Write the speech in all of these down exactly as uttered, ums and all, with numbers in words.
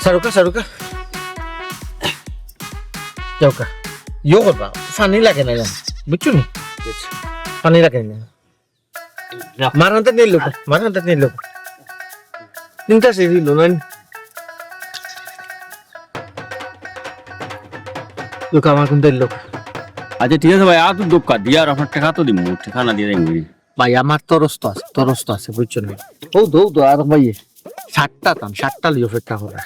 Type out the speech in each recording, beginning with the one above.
ছাড়উক্কা, ছাড়উক্কা। ছাড়উক্কা। ইয়ো করবা, পানি লাগে না জানো, বুঝছো নি? পানি লাগে না। মার হাতে নিয়ে লোক, মার হাতে নিয়ে লোক। তিনটা সিঁড়ি লো না। লোক আমার কোনটা লোক। আচ্ছা, ঠিক আছে ভাই, আর তো দোকা দিয়া আর আপনার টেকা তো দিমু, টেকা না দিয়া দিমু। ভাই, আমার তরস তো আছে, তরস তো আছে, বুঝছো নি? ও দৌ দৌ, আর ভাই, সাতটা তাম, সাতটা লিও অপেক্ষা করে।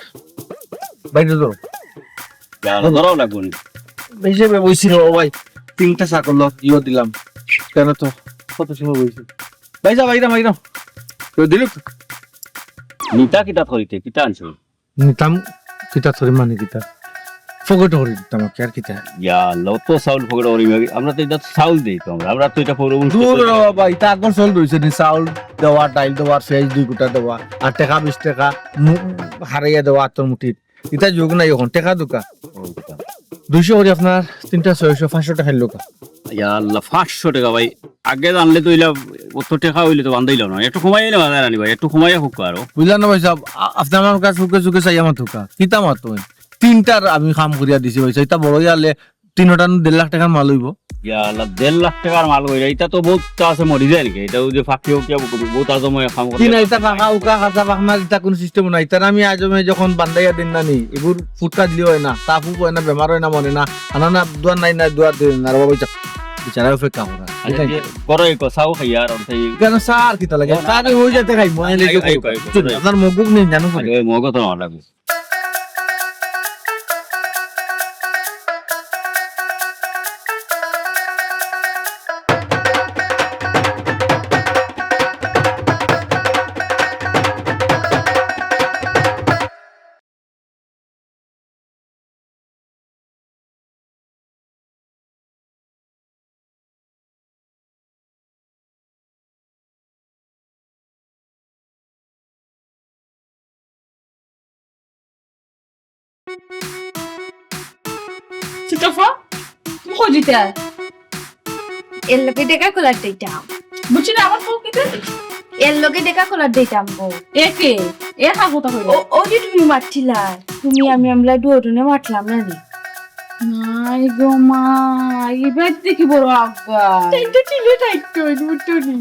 ভাই, দৌ দৌ। যা, ধরাও লাগবো নি। এই যে ভাই, বইছি রে, ও ভাই, তিনটা চাকর লোক ইয়ে দিলাম। কেন তো, কত সময় বইছি? ভাই, যা, ভাই, যা, ভাই, যা। কেউ দিল তো? নিতা কিতা করিতে, কিতা আনছো? নিতাম কিতা করি মানে কিতা? ফকট করি দিতাম আর কি, আর কিতা? ইয়া আল্লাহ, অত চাউল ফকট করি মাগি? আমরা তো এটা চাউল দেই তো আমরা, আমরা তো এটা পৌর দূর রে বাবা, এটা আগর চল রইছে নি, চাউল দেওয়া, ডাইল দেওয়া, ফেজ দুই কুটা দেওয়া, আর টেকা বিশ টেকা মু-, হারাইয়া দেওয়া আতর মুঠিত। ইতা যোগ নাই অখন, টেকা দুকা। দুইশো করি আপনার তিনটা ছয়শো, পাঁচশো টেকা লোকা। ইয়া আল্লাহ, পাঁচশো টেকা ভাই। আগে জানলে তো ইলা অত টেকা অইলে তো বান্ধাইলাম না। একটু কমাইয়া নিবা যায় না নি ভাই, একটু কমাইয়া হোক আরো। বুঝলা না ভাই সাব, আ-, আপনে আমার কাছে সুখে সুখে চাইয়া মাতুকা। কিতা মাতো? তিনটার আমি কাম করিয়া দিছি ভাই সাব, ইতা বড় ইয়ালে তিনটা দেড় লাখ টেকার মাল অইবো। ইয়া আল্লাহ, দেড় লাখ টেকার মাল অইলে ইতা তো বউত আছে মরি যায় নাকি? ইতা ওই যে ফাঁকি উকিয়া বহুত আজমে কাম করে। কি না, ইতা ফাঁকা উকা, কাঁচা ফাঁকনা, ইতা কোনো সিস্টেম নাই। ইতার আমি আজমে যখন বান্ধাইয়া দিন না নি, এগুর ফুটকা দিলে অয় না, তাপ উপ অয় না, বেমার অয় না, মরে না, আনা না, দুয়ার নাই না, দুয়ার দিন না, আর বাবা, ইতা বিচারা অপেক্ষা করা। আচ্ছা, ঠিক আছে? যে করো এই কথাও খাইয়া আর ওটাই। কেন স্যার কিতা লাগে? ও না, স্যার, ওই যাতে খাই, মনে আগে, লেগে আগে, খাই। আগে, আগে, আপনার মগুক নেই, জানো? আগে ওই মগও তো আমার লাগবে। ছোট ফা, তুমি কই দিতে? এর লগে দেখা করার দিতাম। বুঝছি না, আমার ফোন কিতে? এর লগে দেখা করার দিতাম গো। এ কে? এ কার কথা কইলো? ও, ও যে তুমি মারছিলা, তুমি আমি আমরা দুজনে মারলাম না নি? নাই গো মা, এবার দেখি বড় আব্বা। তাই তো চিনে থাকতো, বুঝতো নি।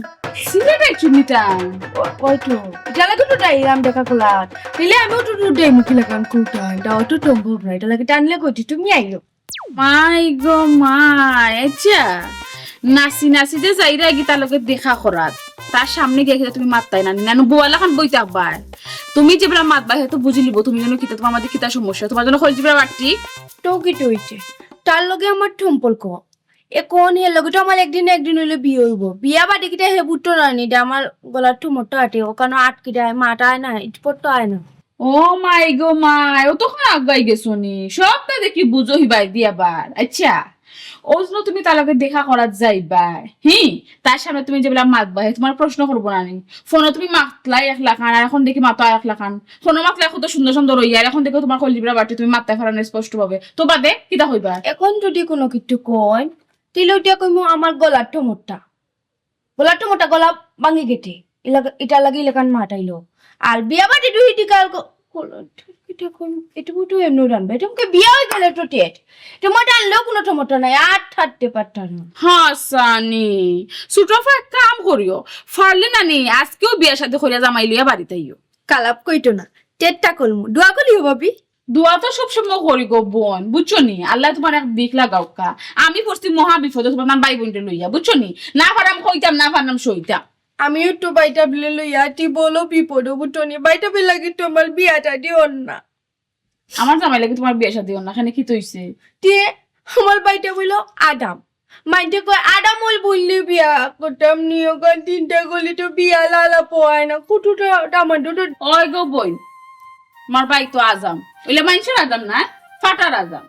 চিনে থাকছো নি তাই? ও-, ওই তো, এটা লাগে তো ডাইরাম দেখা করার। তাইলে আমিও তো দুধ দেই মুখে লাগান কুটান, এটা অত সম্ভব না, এটা লাগে টানলে কইছি, তুমি আইও। মাই গো মাই, আচ্ছা, নাচি নাচি যে যাইরা গি তার লগে দেখা করাত, তার সামনে গিয়া কিতা তুমি মাততায় না, নানু বুয়া লাখান বই থাকবায়। তুমি যেবলা মাতবায়, হে তো বুঝি লিবো, তুমি যেন কিতা, তোমার মাঝে কিতা সমস্যা, তোমার জন্য খোঁজ দিবরা বাট্টি। তো কিতা অইছে? তার লগে আমার সম্পর্ক। এখন হের লগে তো আমার একদিন না একদিন অইলে বিয়া অইবো। বিয়া বাদে কিতা হে বুঝতো না নি, এটা আমার গলার ঠুমরটা আটে, ওখানে আটকি যায়, মাটা আয় না, ইটপট তো আয় না। ও মাই গো মাই, ও তখন আগুয়াই গেছো নি। সবটা দেখি বুঝো হিবাই দিয়া বার। আচ্ছা, ও জন্য তুমি তার লগে দেখা করাত যাইবায়, হি? তার সামনে তুমি যেবলা মাতবায়, হে তোমার প্রশ্ন করবো না নি? ফোনো তুমি মাতলায় এক লাখান, আর এখন দেখি মাতো আর এক লাখান। ফোনো মাতলায় কত সুন্দর সুন্দর অইয়া, আর এখন দেখি তোমার কলিজিবরা বাট্টি, তুমি মাততায় পারো না স্পষ্টভাবে। তো বাদে কিতা কইবা? এখন যদি কোনো কিছু কয়, তিলটিয়া কইমু আমার গলার ঠুমরটা। গলার ঠুমরটা গলা ভাঙি গেছে। ইলা-, ইটা লাগি ইলাখান মাত আইলো। আর বিয়া বাদে দুই দিকাল গ-, গলার ঠুমরটা কই, এটা বুঝো এমনি রানবে। এটা মুখে বিয়া অই গেলে তো টেট। তোমার আনলেও কোনো ঠুমরটা নাই। আর ঠাটতে পারতা না। হাসানি। ছোট ফা এক কাম করিও। পারলে না নি, আজকেউ বিয়া শাদি করিয়া জামাই লইয়া বাড়িত আইও। কালাপ কইতো না। টেটটা করমু। দোয়া করিও ভাবি। দোয়া তো সব সময় করি গো বোন, বুঝছো নি? আল্লায় তোমার এক দিক লাগাউক্কা। আমি পড়ছি মহা বিপদো তোমার ভাই বোনরে লইয়া, বুঝছো নি? না পারলাম কইতাম, না পারলাম সইতাম। আমিও তো বাইটা বিলে লইয়া তি বলো বিপদো, বুঝছো নি? বাইটা বিলে লাগি তোমার বিয়াটা দিও না। আমার জামাই লাগি তোমার বিয়া শাদি অর না, কেনে কিতা অইছে? তে আমার বাইটা বইলো আদাম। মাইনষে কয়, আদামল বললে বিয়া করতাম নি, ওখান তিনটা গলি তো বিয়া লালা পোয়ায় না, কুটুটা দামাদো তো। ওই গো বইন, আমার ভাই তো আজাম, অইলে মাইনষর আজাম না, ফাটার আজাম।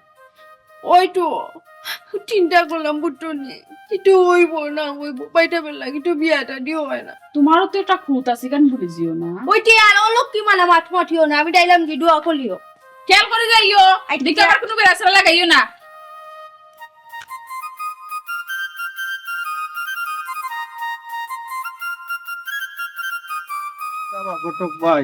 ওই তো, চিন্তা করলাম, বুঝছো নি? কিন্তু অইবো না অইবো, বাইটা বেলা কিন্তু বিয়াটা দিও অয় না। তোমারও তো একটা খুঁত আছে, কেন ভুলে যেও না। ওই যে আর অলক্ষী মানে মাত মাতিও না, আমি ডাইলাম কি দোয়া করিও। খেয়াল করি যাইও, আচ্ছা। দেখি আবার কোনো বেড়াছেড়া লাগাইও না। বাবা, ঘটক ভাই,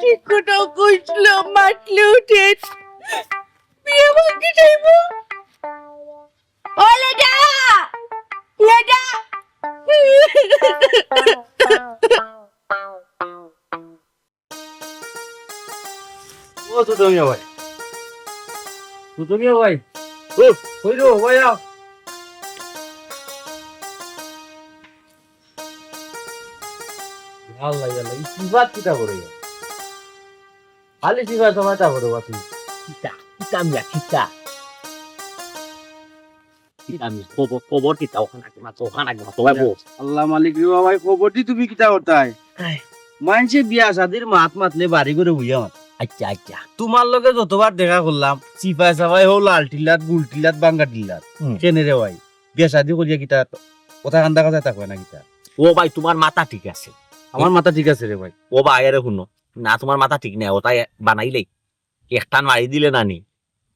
ঠিক কথা কইছিল, মাতলে উঠে। বিয়া ভাঙ্গি যাইব। ও লেডা! লেডা! তুমি ভাই। তুমি ভাই। ও, কই রে ভাই, আও। আল্লাহ, আল্লাহ, এই সিফাত কিতা করে? খালি সিফাত সময় তা করে বাকি। কিতা, কিতা মিয়া, কিতা? কিতা মিয়া, খবর, খবর কিতা? ওখান আগে মাতো, ওখান আগে মাতো, ভাই, বল। আল্লাহ মালিক রে বাবা, এই খবরটি তুমি কিতা করতায়? আয়। মানষে বিয়া শাদির মাত মাতলে বাড়ি ঘরে বইয়া মাত। আচ্ছা, আচ্ছা। তোমার লগে যতবার দেখা করলাম, সিফায় সাফায় হো লাল টিল্লাত, গুল টিল্লাত, বাঙ্গা টিল্লাত। হুম। কেনে রে ভাই? বিয়া শাদি করিয়া কিতা কথা কান্দা কথা তা কয় না কিতা? ও ভাই, তোমার মাথা ঠিক আছে। আমার মাথা ঠিক আছে রে ভাই। ও ভাই, আরে হুনো। না, তোমার মাথা ঠিক নাই, ওটাই বানাইলেই। এক টান মারি দিলে না নি,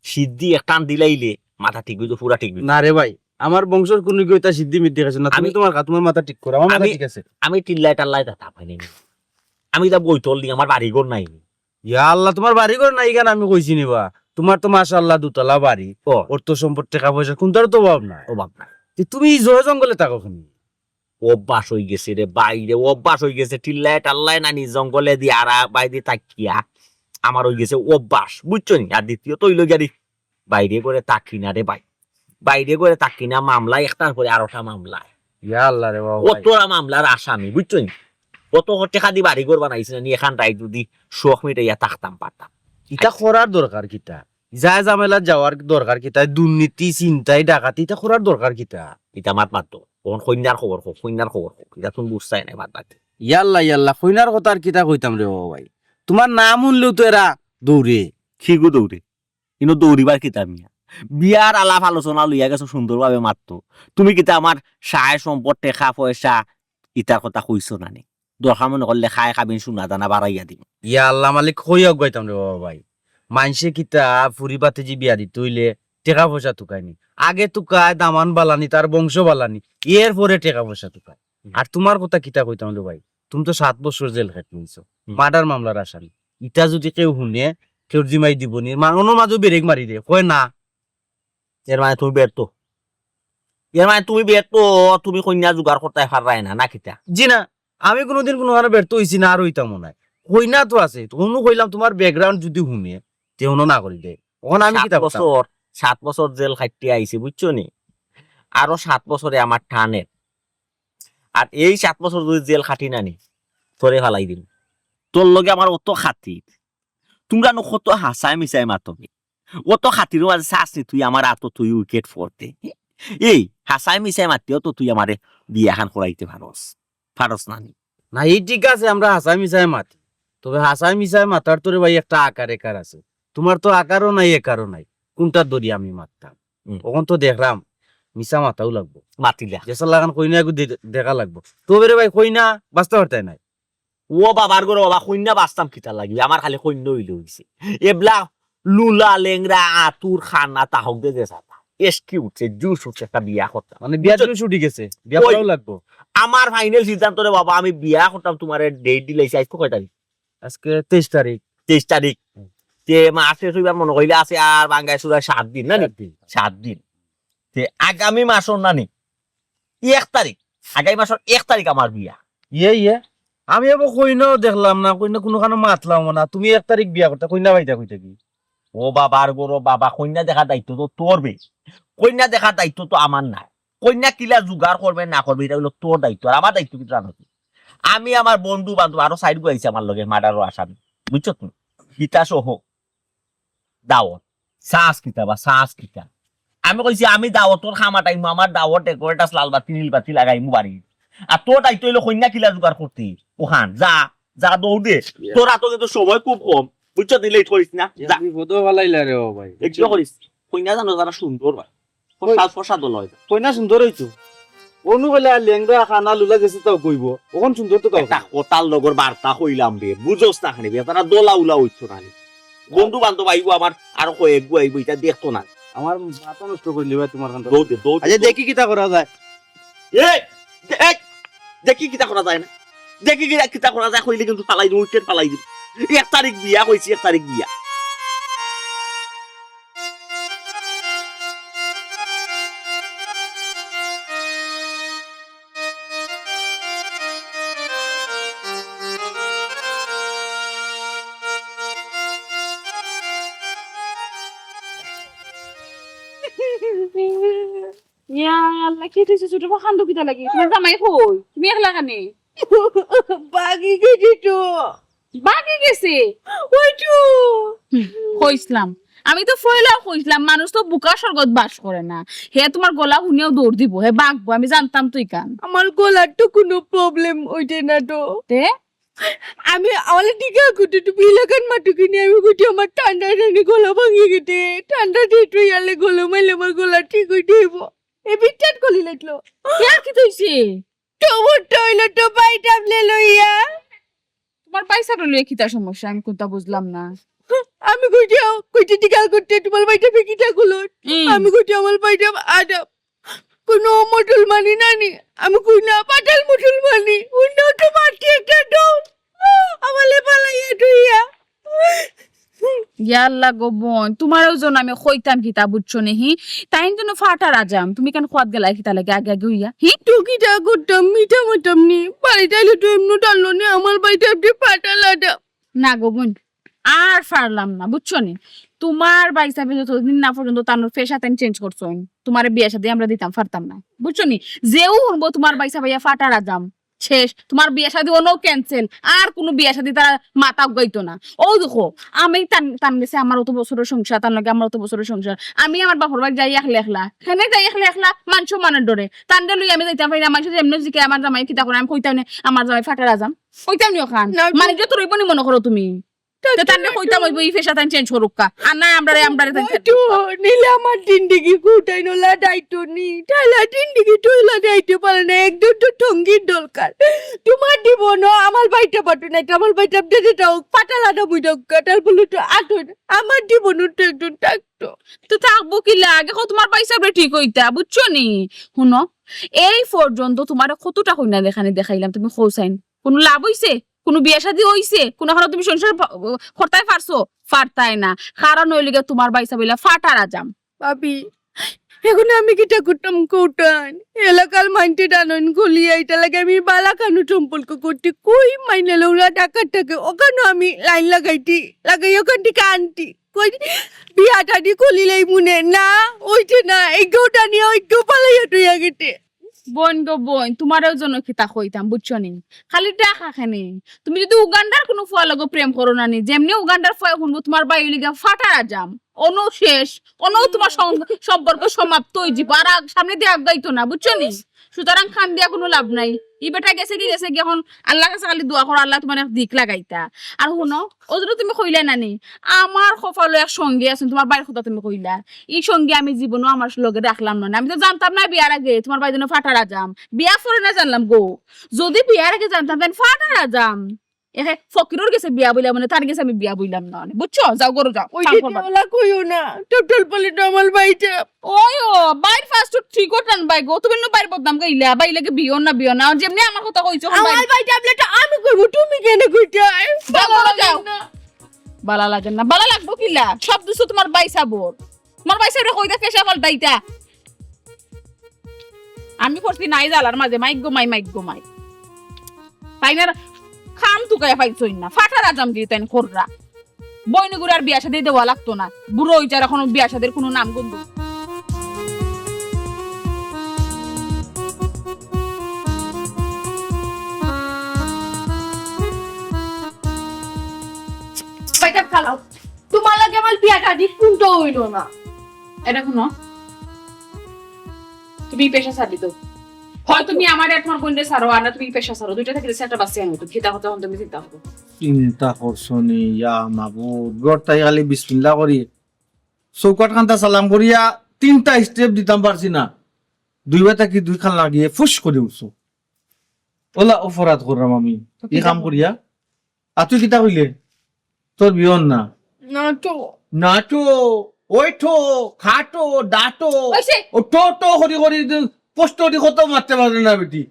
সিদ্ধি এক টান দিলাইলে মাথা ঠিক অইতো, পুরা ঠিক অইতো। না রে ভাই, আমার বংশর কুনু কেউ তা সিদ্ধি মিদ্ধি খাইছে না। তুমি আমি, তোমার খা-, তোমার মাথা ঠিক করো, আমার মাথা আমি, ঠিক আছে। আমি টিল্লায় টাল্লায় তা তাপ হয়নি। আমি তা বইতল নি, আমার বাড়ি ঘর নাই নি। ইয়া আল্লাহ, তোমার বাড়ি ঘর নাই কেন আমি কইছি নি বা? তোমার তো মাশাআল্লাহ দুতলা বাড়ি, ও। অর্থ সম্পদ, টাকা পয়সা, কোনটার তো অভাব নাই। অভাব নাই। তে তুমি এই জয় জঙ্গলে থাকো কেনে? অভ্যাস অই গেছে রে ভাই রে, অভ্যাস অই গেছে। টিল্লায় টাল্লায় নানি জঙ্গলে দি আরা বাইদি থাকিয়া আমার অই গেছে অভ্যাস, বুঝছো নি? আর দ্বিতীয়ত অইলো গিয়া রে, বাইরে ঘরে থাকি না রে ভাই, বাইরে ঘরে থাকি না, মামলা একটার পরে আরোটা মামলা। ইয়া আল্লাহ রে বাবা ভাই। অতরা মামলার আসামি, বুঝছো নি? অত টেকা দি বাড়ি ঘর বানাইছি না নি, এখান রাইত যদি শখ মিটাইয়া থাকতাম পারতাম। ইটা করার দরকার কিতা? যায় ঝামেলা যাওয়ার দরকার কিতা? দুর্নীতি, ছিনতাই, ডাকাতি, ইটা করার দরকার কিতা? ইটা মাত মাতো। অখন কইন্যার খবর কও, কইন্যার খবর কও। ইটা তুমি বুঝতায় নাই, বাদ বাদ। ইয়াল্লা, ইয়াল্লা, কইন্যার কথা আর কিতা কইতাম রে বাবা ভাই। তোমার নাম হুনলেও তো এরা দৌড়ে। কি গো দৌড়ে? ইনো দৌড়িবার কিতা মিয়া? বিয়ার আলাপ আলোচনা লইয়া গেছো সুন্দরভাবে মাততো। তুমি কিতা আমার সায় সম্পদ, টেকা পয়সা, ইতার কথা কইছো না নি? দরকার মনে করলে খায় খাবিন সোনা দানা বাড়াইয়া দিমু। ইয়া আল্লাহ মালিক, কইয়া উগাইতাম রে বাবা ভাই। মানষে কিতা ফুরি বাতিজি বিয়া দিতে অইলে টেকা পয়সা তুকায়নি। আগে তুকায় দামান বালানি, তার বংশ বালানি, এর পরে টেকা পয়সা তুকায়। হুম। আর তোমার কথা কিতা কইতাম রে ভাই, তুমি তো সাত বছর জেল খাটিয়া আইছো, হুম। মার্ডার মামলার আসামি। ইটা যদি কেউ হুনে, কেউর জিমাই দিবো নি, মা-, অনো মাঝে ব্রেক মারি দে, কয় না। এর মানে তুমি ব্যর্থ, এর মানে তুমি ব্যর্থ, তুমি কইন্যা জোগাড় করতায় পাররায় না, না কিতা? জি না, আমি কুনুদিন কুনু কারণে ব্যর্থ অইছি না, আর অইতামও নায়। কইন্যা তো আছে, তো অনো কইলাম তোমার ব্যাকগ্রাউন্ড যদি হুনে, তে অনো না করি দে। অখন আমি সাত কিতা করতাম? বছর, সাত বছর জেল খাটিয়া আইছি, বুঝছো নি? আরো সাত বছরে আমার টানের। আর এই সাত বছর যদি জেল খাটি না নি, তোরে ফালাই দিমু। তোর লগে আমার অত খাতির, তোমরা নু কত হাছায় মিছায় মাতো বে। অত খাতিরর মাঝে চাস নি তুই আমার আতো তুই উইকেট পড়তে। এই হাছায় মিছায় মাতিও তো তুই আমারে বিয়াখান করাইতে পারস, পারস না নি? না, এই ঠিক আছে, আমরা হাছায় মিছায় মাতি, তবে হাছায় মিছায় মাতার তো রে ভাই একটা আকার একার আছে। তোমার তো আকারও নাই, একারও নাই, কোনটা ধরি আমি মাততাম? হুম। অখন তো দেখরাম, মিছা মাতাও লাগবো। মাতিলা। যেছা লাখান কইন্যা এগু দে-, দেখা লাগবো। তবে রে ভাই, কইন্যা বাঁচতে পারতায় নায়। ও বাবার ঘরো বাবা, কইন্যা বাঁচতাম কিতার লাগি? আমার খালি কইন্যা অইলে অইছে। এবলা লুলা, লেংড়া, আতুর, কানা, তাহক দে যে সাতা। এসকি উঠছে, জুস উঠছে, একটা বিয়া করতাম। মানে বিয়ার বুঝছো? জুস উঠি গেছে, বিয়া ওই, করাও লাগবো। আমার ফাইনাল সিদ্ধান্ত রে বাবা, আমি বিয়া করতাম, তোমারে ডেট দিলাইছি, আইজ তো কয় তারিখ? আজকে তেইশ তারিখ। তেইশ তারিখ। হুম। তে মাস শেষ অইবার মনো কইলে আছে আর বাঙ্গায় চুরায় সাত দিন, না নি? সাত দিন। সাত দিন। তে আগামী মাসর না নি? এক তারিখ, আগামী মাসর এক তারিখ আমার বিয়া। ইয়ে, ইয়ে। আমি এবার কইন্যাও দেখলাম না, কইন্যা কুনুখানো মাতলাম না। তুমি এক তারিখ বিয়া করতা, কইন্যা পাইতা কই থাকি? ও বাবার ঘরো বাবা, কইন্যা দেখার দায়িত্ব তো তোর বে। কইন্যা দেখার দায়িত্ব তো আমার নায়। কইন্যা কিলা জোগাড় করবে না করবে, ইটা অইলো তোর দায়িত্ব। আর আমার দায়িত্ব কিতা জানো নি? আমি আমার বন্ধু বান্ধব আরো চাইরগু আইছে আমার লগে, মার্ডারর আসামি। বুঝছো তুমি? গীতা সহ। দাওয়াত। চাস কিতা বা চাস কিতা? আমি কইছি, আমি দাওয়াতর খাম আটাইমু, আমার দাওয়াত ডেকোরেটার্স লাল বাতি, নীল বাতি লাগাইমু বাড়ি। আর তোর দায়িত্ব অইলো কইন্যা কিলা জোগাড় করতে। অখান, যা, যা দৌড় দে। ইয়া। তোর আতো কিন্তু সময় খুব কম। বুঝছো নি, লেট করিস না। ইয়া, যা। বিপদো ফালাইলা রে ও ভাই। একটু করিস। কইন্যা জানো যারা সুন্দর অয়। কই? ফর্সা, ফর্সা দলা অয়। কইন্যা সুন্দর অইতো। অনো কইলে আর লেংড়া, কানা, লুলা যেছা তাও কইবো। অখন সুন্দর তো তাও একটা কইবো। কথার লগর বার্তা কইলাম বে, বুঝোস না কেনে বে, তারা দলা উলা অইতো না রে। বন্ধু বান্ধব আইবো আমার, আরো কয়েকগু আইবো, ইটা দেখতো না। আমার মাথা নষ্ট করিলিবা তোমার কান্দাত। দৌড় দে, দৌড় দে, আচ্ছা, দৌড়। দেখি কিতা করা যায়। এই, এই, দেখি কিতা করা যায় না। দেখি কিতা, কিতা করা যায়, কইলে কিন্তু ফালাই দিমু, উইকেট ফালাই দিমু। এক তারিখ বিয়া কইছি, এক তারিখ বিয়া। ইয়া আল্লাহ, কিতা অইছে ছোট বউ, কান্দো কিতার লাগি? তুমার জামাই কই? তুমি একলা কেনে? ভাগি গেছে তো। ভাগি গেছে? ওই তো। হুম, কইছলাম। আমি তো পয়লাউ কইছলাম, মানুষ তো বুকা স্বর্গত বাস করে না। হে তুমার গলা হুনিয়াউ দৌড় দিবো, হে ভাগবো, আমি জানতাম তো ইখান। আমার গলার তো কুনু problem অইছে না তো। তে? আমি, আমারে জিগা করতে, তুমি ইলাখান মাতো কিনি, আমি কইছি আমার ঠান্ডা জানি গলা ভাঙি গেছে, ঠান্ডা দিয়ে তুই আলে গলা মাইলে আমার গলা ঠিক অই যাইবো। এ বিচ্ছেদ করি লাগলো। কে আর কিতা অইছে? তো ওর তো অইলো তো ভাইসাবরে লইয়া। তুমার ভাইসাবরে লইয়া কিতা সমস্যা? আমি কুনতা বুঝলাম না। আমি কইছি, কইছি জিগা করতে, তুমার ভাইসাবে কিতা করলো? হুম। আমি কইছি আমার ভাইসাব আদম। কুনু মুসলমানি নানি? আমি কই না, পাটাল মুসলমানি। অন্য তো মাটি একটা দৌড়। আমারে ফালাইয়া থইয়া। ইয়া আল্লাহ গো বইন, তুমারেও যেন আমি কইতাম কিতা, বুঝছো নি? হি, তাইন যেন ফাটার আজাম, তুমি কেনে কওয়াত গেলায় কিতার লাগি আগে আগে অইয়া? হি? তো কিতা করতাম, মিছা মাততাম নি? বাড়িত আইলে তো এমনে টানলো নি, আমার বাড়িত আপনি ফাটাল আজাম। না গো বইন, আর পারলাম না, বুঝছো নি? তুমার ভাইসাবে যতদিন না পর্যন্ত তান পেশা তাইন change করছইন, তুমারে বিয়া শাদি আমরা দিতাম পারতাম না, বুঝছো নি? যেউ হুনবো তুমার ভাইসাব অইয়া ফাটার আজাম, শেষ, তুমার বিয়া শাদি অনো cancel, আর কুনু বিয়া শাদি তারা মাথা উগাইতো না। অউ দেখো, আমি তান, তান গেছে আমার অত বছরর সংসার, তান লগে আমার অত বছরর সংসার, আমি আমার বাপর বাড়ি যাই একলা একলা, কেনে যাই একলা একলা, মান সম্মানর ডরে, তানরে লইয়া আমি যাইতাম পারি না, মানষে যেমনে জিকায় আমার জামাই কিতা করে, আমি কইতাম নি আমার জামাই ফাটার আজাম, কইতাম নি অখান, না, মানে যত রইবো নি মনো করো তুমি। তে তানরে কইতাম অইবো, ই পেশা তাইন change করুক্কা। আর নায় আমরারে, আমরারে তাইন ওই তো, নিলে আমার জিন্দেগি কুটাই নলা দায়িত্ব নি। তাইলে জিন্দেগি তো হইলা দায়িত্ব পারে না। একজন তো সঙ্গীর দরকার। তুমার জীবনও আমার ভাইসাব আতো না, আমার ভাইসাব যেতা অউক, ফাটাল আজাম অই যাউক, কাটাল বলে তো আতো না। আমার জীবনও তো একজন থাকতো। তো থাকবো কিলা? আগে কও তুমার ভাইসাবরে ঠিক অইতা, বুঝছো নি? হুনো, এই পর্যন্ত তুমারে কতটা কইনা দেখানি দেখাইলাম, তুমি কও চাইন। কুনু লাভ অইছে? কুনু বিয়া শাদি অইছে? কুনুখানো তুমি সংসার পা-, করতায় পারছো? পারতায় না। কারণ অইলো গিয়া তুমার ভাইসাব অইলা ফাটার আজাম। ভাবি, অখন আমি কিতা করতাম কউক্কা? এলাকার মাইনষে জানইন গলিয়া, ইটার লাগি আমি বালা কানো সম্পর্ক করছি। কই মাইনষে লউরা ডাকাত থাকে, অখানো আমি line লাগাইছি, লাগাই অখান থাকি আনছি। কই বিয়া শাদি করিলাইমু নে, না, অইছে না, ইগু টানিয়া ইগু ফালাইয়া থইয়া গেছে। বইন গো বইন, তুমারেও যেন কিতা কইতাম, বুঝছো নি? খালি ডাকা কেনে? তুমি যদি উগান্ডার কুনু ফুয়ার লগে প্রেম করো না নি, যেমনে উগান্ডার ফুয়ায় হুনবো তুমার ভাই অইলো গিয়া ফাটার আজাম, অনো শেষ, অনো তুমার সম-, সম্পর্ক সমাপ্ত অই যিবো, আর আগ-, সামনেদি আগাইতো না, বুঝছো নি? সুতরাং কান্দিয়া কুনু লাভ নাই। ই বেটা গেছেগি, গেছেগি, অখন আল্লার কাছে খালি দোয়া করো, আল্লায় তুমারে এক দিক লাগাইতা। আর হুনো, অউ যে তুমি কইলায় না নি, আমার কপালো এক সঙ্গী আছইন, তুমার ভাইর কথা তুমি কইলা, ই সঙ্গী আমি জীবনও আমার লগে রাখলাম না। আমি তো জানতাম না বিয়ার আগে তুমার ভাই যেন ফাটার আজাম, বিয়ার পরে না জানলাম গো। যদি বিয়ার আগে জানতাম, তাইন ফাটার আজাম। এহে, ফকিরর গেছে বিয়া বইলাম, মানে তার গেছে আমি বিয়া বইলাম না, মানে, বুঝছো? যাও, ঘরো যাও, ওই কাম যে করবা। ওলা কইও না, টটল বলে তো আমার ভাইসাব। ওই ও, ভাইর first ঠিক টান ভাই গো, তুমি নু ভাইর বদনাম গাইলা, ভাই লাগে বিয়া না, বিয়া না, আর যেমনে আমার কথা কইছো, অখন ভাই আমার ভাইসাবরে তো আমি কইবো, তুমি কেনে কইতায়? যাও, ঘরো যাও। না। বালা লাগে না, বালা লাগবো কিলা? সব দোষ তুমার ভাইসাবর। তুমার ভাইসাবরে কইতা পেশা পাল্টাইতা। আমি পড়ছি নাই জ্বালার মাঝে, মাইক গো মাই, মাইক গো মাই। তাইন আর কাম তুকাইয়া পাইছইন না, ফাটার আজামগিরি তাইন কররা। বইনগুরে আর বিয়া শাদি দেওয়া লাগতো না, বুড়া অইছে আর অখনো বিয়া শাদির কুনু নাম গন্ধ। ভাইসাব খালাও, তুমার লগে আমার বিয়া শাদি কুনতা অইলো না। এটা হুনো, তুমি পেশা ছাড়ি দাও। হয় তুমি আমারে আর তুমার বইনরে ছাড়ো, আর না তুমি পেশা ছাড়ো। দুইটা থাকি একটা বাঁচিয়া আনো, তুমি কিতা করতায় অখন তুমি চিন্তা করো। চিন্তা করছো নি? ইয়া মাবুদ, ঘরটাই খালি বিসমিল্লাহ করি। চৌকাঠ খানতা সালাম করিয়া তিনটা step দিতাম পারছি না, দুইবার থাকি দুই খান লাগিয়া ফুস করি উঠছো। অলা অপরাধ করলাম আমি, ই কাম করিয়া। আর তুই কিতা কইলে? তোর বিয়ন না। না তো। না তো, ওই তো, খাটো, ডাটো। ওই সে। ও টো টো করি করি, কষ্ট করি কত মারতে পারে না বেটি।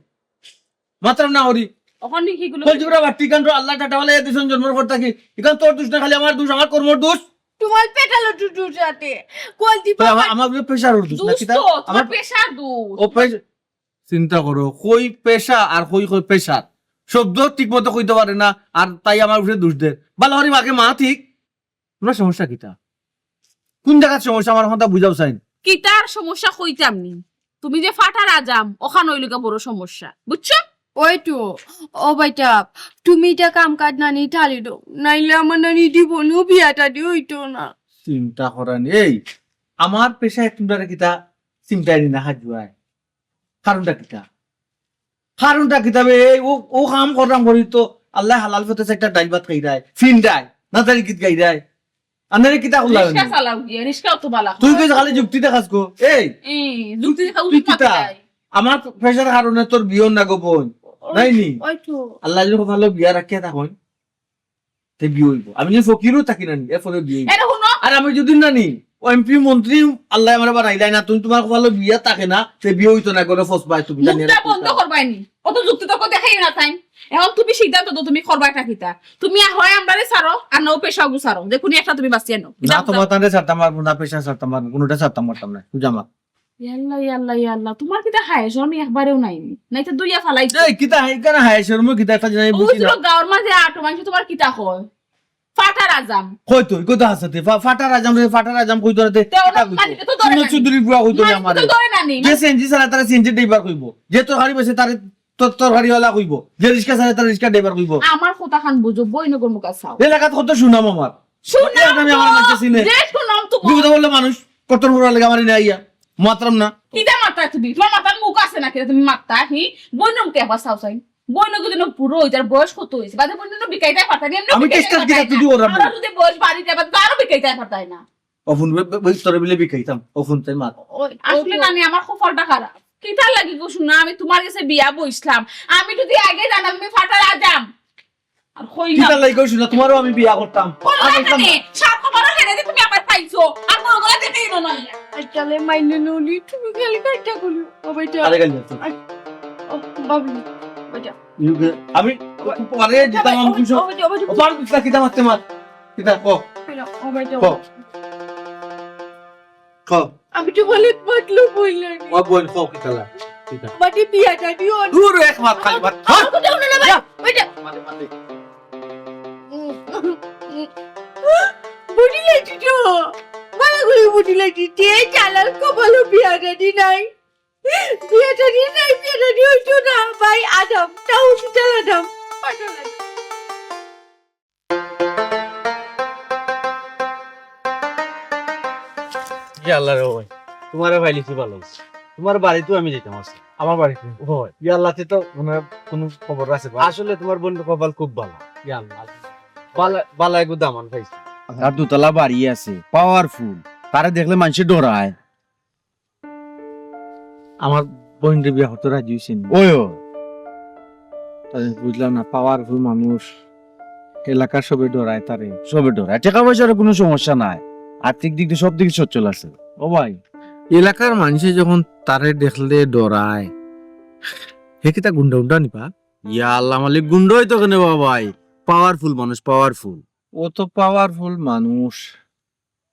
মাতরাম না করি। অখন নি কিগুলো? কলজিবরা বাটি কান তো আল্লায় টাটা বালা দিছইন জন্মর পর থাকি। ইখান তোর দোষ না, খালি আমার দোষ, আমার কর্মর দোষ। তুমার পেটালো টুটুর সাথে। কলজিবরা তো আমার, বাটি আমার উপরে pressure উঠছিস না, দোষ কিতা? তো, তুমার আমার pressure দোষ। ও pressure। চিন্তা করো, কই পেশা আর কই কই pressure। শব্দ ঠিক মতো কইতে পারে না, আর তাই আমার উপরে দোষ দের। বালা করি মাকে মা ঠিক। তুমার সমস্যা কিতা? কুন জাগাত সমস্যা আমার কথা বুঝাও চাইন। কিতার সমস্যা কইতাম নি, তুমি যে ফাটার আজাম, অখান অইলো গিয়া বড় সমস্যা, বুঝছো? ওই তো, ও বেটা, তুমি ইটা কাম কাজ নানি ঠালি দেও, নাইলে আমার নানি জীবনেও বিয়াটা দি অইতো না। চিন্তা করানি, এই আমার পেশায় তুমরারে কিতা চিন্তায় নি না হাজুয়ায়? কারণটা কিতা? কারণটা কিতা বে? এই ও, ও কাম করলাম করি তো আল্লায় হালাল পথে একটা ডাইল ভাত খাইরায়, ফিন্ডায়, নাচারি গীত গাইরায়। আন্দারে কিতা করলাম আমি? রিক্সা চালাও গিয়া, রিক্সাও তো বালা। তুই কইছ খালি যুক্তি দেখাস গো। এই, এই, যুক্তি দেখা তুই উচিত কিতা? মাত্রায়। আমার পেশার কারণে তোর বিয়া না গো বইন। ওই, নাই নি? ওই তো। আল্লায় যদি কপালো বিয়া রাখিয়া থাকইন, তে বিয়া অইবো। আমি যদি ফকিরও থাকি না নি, এরপরে বিয়া অইবো। এরে হুনো। আর আমি যদি না নি, ও এমপি মন্ত্রী আল্লায় আমারে বানাইলাই না, তুমি তুমার কপালো বিয়া থাকে না, তে বিয়া অইতো না, গলে ফসবায় তুমি জানিয়া মুখটা রাখো। বন্ধ করবায় নি। অত যুক্তি তর্ক দেখাইও না তাইন। এখন তুমি সিদ্ধান্ত দেও, তুমি করবায়টা কিতা? তুমি হয় আমরারে ছাড়ো, আর নাও পেশাগু ছাড়ো, যে কোনো একটা তুমি বাছিয়া নেও। না, তুমার তানরে ছাড়তাম পারমু না, পেশা ছাড়তাম পারমু, কোনোটা ছাড়তাম পারতাম না, বুঝা আমার। ইয়াল্লা, ইয়াল্লা, ইয়াল্লা, তুমার কিতা হায় শরম একবারেও নাই নি? নাই তো দুইয়া ফালাই। এই কিতা হায়, কেন হায় শরম কিতা একটা জানাই ও বুঝি না। ছিল গাঁওর মাঝে আটো মানষে তুমার কিতা কয়? ফাটার আজাম। কই তো, কই তো আছে তে, ফা-, ফাটার আজাম রে, ফাটার আজাম কই তো রে তে। তে ওরা মালিকে তো ধরে না নি। চৌধুরীর বুয়া কই তো রে মালিকে আমারে। তো ধরে না নি। যে সিএনজি চালায় তারে সিএনজি ড্রাইভার কইবো। যে তরকারি বেচে তারে ত-, তরকারিওয়ালা কইবো। যে রিক্সা চালায় তারে রিক্সা ড্রাইভার কইবো। আমার কথাখান বুঝো, বইনগর মুখা চাও। এলাকাত কত সুনাম আমার। সুনাম এই আমি আমার তো, মানষে চিনে। যে সুনাম তো বিপদে পড়লে মানুষ কত বড় লাগে আমার এনে আইয়া। মাতরাম না। কিতা মাতরায় তুমি? তুমার মাথার মুখ আছে নাকি? তুমি মাতরায়, হি? বইনর মুখে একবার চাও চাই। বইনর যদি না বুড়ো অই যার বয়স কত অইছে? বাদে বইনর বিকাইতায় পারতায় নি, এমনে আমি বিকাইতায় টেস্টার পারতায় কিতা না। তুই ওরা আমরা যদি বয়স বাড়ি যায়, বাদে তো আরো বিকাইতায় পারতায় না। অফুন বে-, বে-, বে-, তোরে বিলে বিকাইতাম, অফুন তাই মাত। ওই, আসলে ওই তো। না, আমি আমার কপালটা খারাপ। কিতার লাগি গো শুনা, আমি তুমার গেছে বিয়া বইছলাম। আমি যদি আগে জানতাম, আমি ফাটার আজাম। আর কই না। কিতার লাগি কইছো না, তুমারও আমি বিয়া করতাম। করলা আর করতাম কেনে? না। সাত কপালো হেরে যে তুমি আমারে পাইছো। আর বড় গলা দেখে দিল না। আজকালে মাইনে নলি, তুমি খালি কাটটা করিও। ও বেটা। আরে গালি যাচ্ছে। আই, ও, বাবলি, বেটা। ইউকে-, আমি ও, পরে ও, দিতাম, আমি ও, কিছু ও, ও, ও, ও, পার দিতা কিতা মারতে মার। কিতা, ক। বেটা, ও, বেটা। ক। ক। আমি তো বলে পাতলু বললাম। ও বোন, ক, কিতা লা? কিতা? আমারে বিয়াটা দিও না। দূর, এক মাত খালি মাত। আমার কথা হুনো না, ভাই। যা। ওই যে। মাতে, মাতে। বুঝি লাগছি তো। ভালো করে বুঝি লাগছি। যে চালার কপালো বিয়াটা দি নাই। বিয়াটা দি নাই, বিয়াটা দি অইতো না। ভাই, আদাম, তাও হসপিটাল আদাম। পাঠালাম। ইয়া আল্লাহ রে ভাই, তুমারে পাইলিছি ভালা অইছে। তুমার বাড়িত আমি যাইতাম আছি। আমার বাড়িত? অয়। ইয়া আল্লাহ, তে তো মনে অয় কুনু খবর আছে বা? আসলে তুমার বইনর কপাল খুব ভালা। ইয়া আল্লাহ। ভালা, ভালা এগু দামান পাইছি। তার দুতলা বাড়ি আছে, powerful। তারে দেখলে মানষে ডরায়। আমার বইনরে বিয়া করতে রাজি অইছে নি? ওই ও। তাইলে বুঝলাম না, powerful মানুষ, এলাকার সবে ডরায় তারে। সবে ডরায়, টেকা পয়সার কুনু সমস্যা নাই, আর্থিক দিক দিয়া সব দিকে সচ্ছল আছে। ও ভাই, এলাকার মানষে যখন তারে দেখলে ডরায়, হে কিতা গুন্ডা উন্ডা নি বা? ইয়া আল্লাহ মালিক, গুন্ডা অইতো কেনে বা ভাই? Powerful মানুষ, powerful। ও তো powerful মানুষ,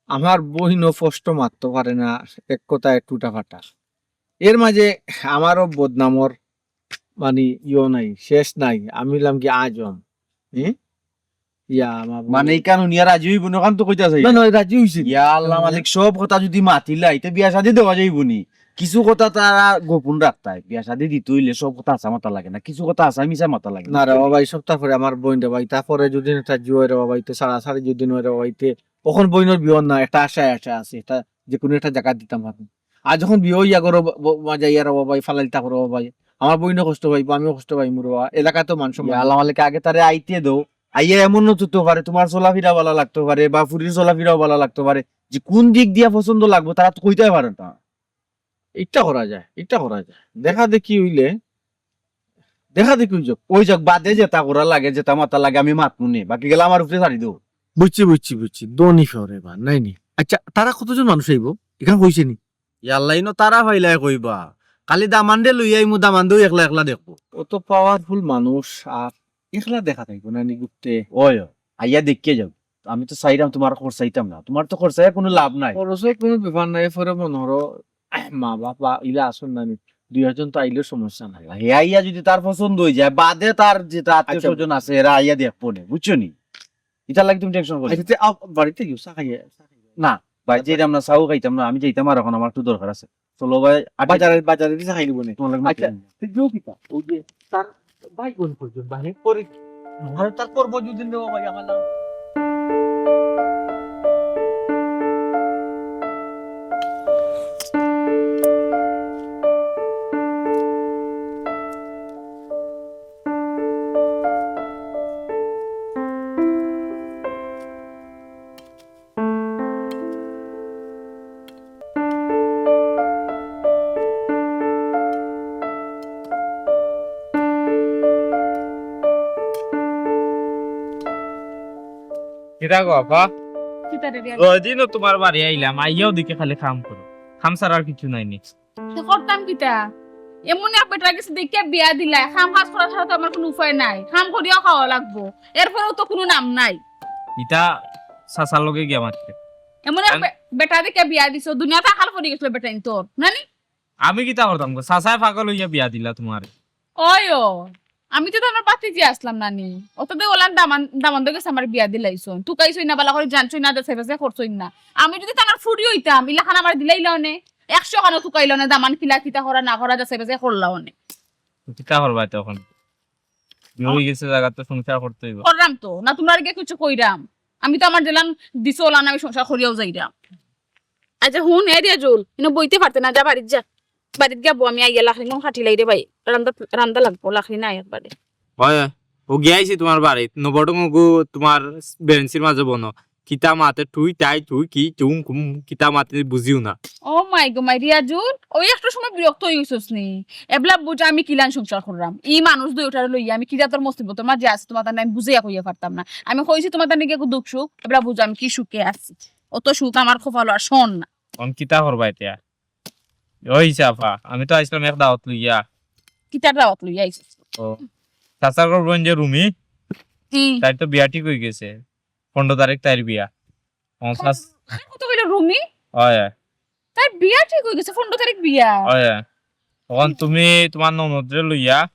আমার বইনও স্পষ্ট মাততো পারে না, এক কথায় টুটা ফাটা। এর মাঝে আমারও বদনামর মানে ইয়ো নাই, শেষ নাই। আমি অইলাম কি আজম, হুম? ইয়া, আমার বইন। মানে ইখান হুনিয়া রাজি অইবো না, অখান তো কইতা চাই। না, না, রাজি অইছে। ইয়া আল্লাহ মালিক, সব কথা যদি মাতিলাই, তে বিয়া শাদি দেওয়া যাইবো নি? কিছু কথা তারা গোপন রাখতায়। বিয়া শাদি দিতে অইলে সব কথা হাছা মাতা লাগে না, কিছু কথা হাছা মিছা মাতা লাগে। না রে বাবা, এই সপ্তাহ পরে আমার বইন রে ভাই, তারপরে যদি একটা জুয়াই রে বাবা, ইতে সারাসারি যদি নয় রে বাবা, ইতে অখন বইনর বিয়া না, একটা আশায় আশা আছে, এটা যে কুনু একটা জাগাত দিতাম পারবো। আর যখন বিয়া অইয়া করো ব-, ব-, মা যাইয়া রে বাবা, ফালাইলতা করো বাবা, আমার বইনও কষ্ট পাইবো, আমিও কষ্ট পাইমু রে বাবা, এলাকাত তো মান সম্মান। ইয়া আল্লাহ মালিক, আগে তারে আইতে দেও, আইয়া এমন নতুন তো পারে, তুমার চলাফিরা ভালা লাগতো পারে, বা ফুরির চলাফিরাও ভালা লাগতো পারে, যে কুন দিক দিয়া পছন্দ লাগবো, তারা তো কইতায় পারে না। ইটা করা যায়, ইটা করা যায়। দেখা দেখি অইলে, দেখা দেখি অই যাউক। অই যাউক, বাদে যেটা করা লাগে, যেটা মাতা লাগে, আমি মাতমু নে। বাকি গেলা আমার উপরে ছাড়ি দেও। বুঝছি, বুঝছি, বুঝছি। দনি ফরে বা, নাই নি। আচ্ছা, তারা কতজন মানুষ আইবো? ইখান কইছে নি? ইয়াল্লা, ইনো তারা পাইলায় কইবা। খালি দামান্দরে লইয়া আইমু, দামান্দেও একলা একলা দেখবো। অত powerful মানুষ, আর একলা দেখা যাইবো না নি ঘুরতে? ওই, ওই, আইয়া দেখিয়া যাও। আমি তো চাইরাম তুমার খরচাইতাম না। তুমার তো খরচাইয়া কুনু লাভ নাই। খরচর কুনু ব্যাপার নাই, এরপরে মনো করো, মা বাপ বা ইলা আছইন না নি, দুই একজন তো আইলেও সমস্যা নাই। হে আইয়া যদি তার পছন্দ অই যায়, বাদে তার যেটা আত্মীয় স্বজন আছে, এরা আইয়া দেখবো নে, বুঝছো নি? ইটার লাগি তুমি tension করো না। আচ্ছা, তে আও, বাড়িত গিয়া চা খাইয়া, চা খাইয়া। না, ভাই, যাইতাম না, চাও খাইতাম না, আমি যাইতাম আর অখন আমার একটু দরকার আছে। চলো ভাই, আটি। বাজারে, বাজারে দিছে খাইলিব নে। তোমার লগে আচ্ছা, মাতি। তুই যাও কিতা? ওই যে তার ভাই বোন কয়জন, ভাই পরে আর তার কর্ম যদি নেওয়া ভাই আমার নাম। কিতা গো আপা? কিতা রে বিয়া? দুই দিনও তোমার বাড়ি আইলাম, আইয়াও দেখি খালি কাম করো, কাম ছাড়া আর কিছু নাই নি। তে করতাম কিতা? এমন এক বেটার গেছে দেখিয়া বিয়া দিলায়, কাম কাজ করা ছাড়া তো আমার কুনু উপায় নাই, কাম করিয়াও খাওয়া লাগবো, এরপরেও তো কুনু নাম নাই। ইতা চাচার লগে গিয়া মাততে। এমন এক কারণ বে-, বেটা দেখিয়া বিয়া দিছো, দুনিয়াত আকাল পড়ি গেছিল বেটাইন তোর, নানি? আমি কিতা করতাম গো? চাচায় পাগল অইয়া বিয়া দিলা তোমারে। ওই ও, আমি তো তানর ভাতিজি আছলাম নানি। অতদে ওলান দামান, দামান্দর গেছে আমার বিয়া দিলাইছইন। তুকাইছইন না, বালা করি জানছইন না, যাচাই বাছাই করছইন না। আমি যদি তানর ফুড়ি অইতাম, ইলাখান আমারে দিলাইলা অনে। একশো খানো তুকাইলা অনে, দামান কিলা কিতা করা না করা, যাচাই বাছাই করলা অনে। তো কিতা করবায় তে অখন? বিয়া অই গেছে, জাগাত তো সংসার করতে অইবো। কররাম তো, না তুমরারে গিয়া কিছু কইরাম। আমি তো আমার যেলান দিছো ওলান আমি সংসার করিয়াউ যাইরাম। আচ্ছা হুন, এ রিয়াজুল, ইনো বইতে পারতে না, যা বাড়িত যা। বাড়িত গিয়া বউ, আমি আইয়া লাকড়ি গুন কাটিলাই রে ভাই। রান্দা, রান্দা লাগবো, লাকড়ি নাই একবারে। অয়, অয়। ও গিয়া আইছি তোমার বাড়িত। নবটঙ্গ গো তোমার বেঞ্চির মাঝে বনো। কিতা মাতে তুই তাই তুই কি তুম কুম কিতা মাতে বুঝিও না। ও মাই গো মাই রিয়াজুল, ওই একটা সময় বিরক্ত অই গেছস নি? এবলা বুঝ আমি কিলান সংসার কররাম। ই মানুষ দুইটারে লইয়া আমি কি জাতর মুসিবতর মাঝে আছি তোমার তানে আমি বুঝাইয়া কইয়া পারতাম না। আমি কইছি তোমার তানে গিয়া দুঃখ সুখ, এবলা বুঝ আমি কি সুখে আছি। অত সুখ আমার কপালো আর শোন না। অন কিতা করবা ইতা? ওই চাপা, আমি তো আইছলাম এক দাওয়াত লইয়া। কিতার দাওয়াত লইয়া আইছস? ও, চাচার ঘর বোন যে রুমি, হুম। তাইর তো বিয়া ঠিক অই গেছে, পনরো তারিখ তাইর বিয়া। ও, চাচ-, কার কথা কইলে রুমি? অয়, অয়। তাইর বিয়া ঠিক অই গেছে, পনরো তারিখ বিয়া। অয়, অয়। অখন তুমি তোমার ননদরে লইয়া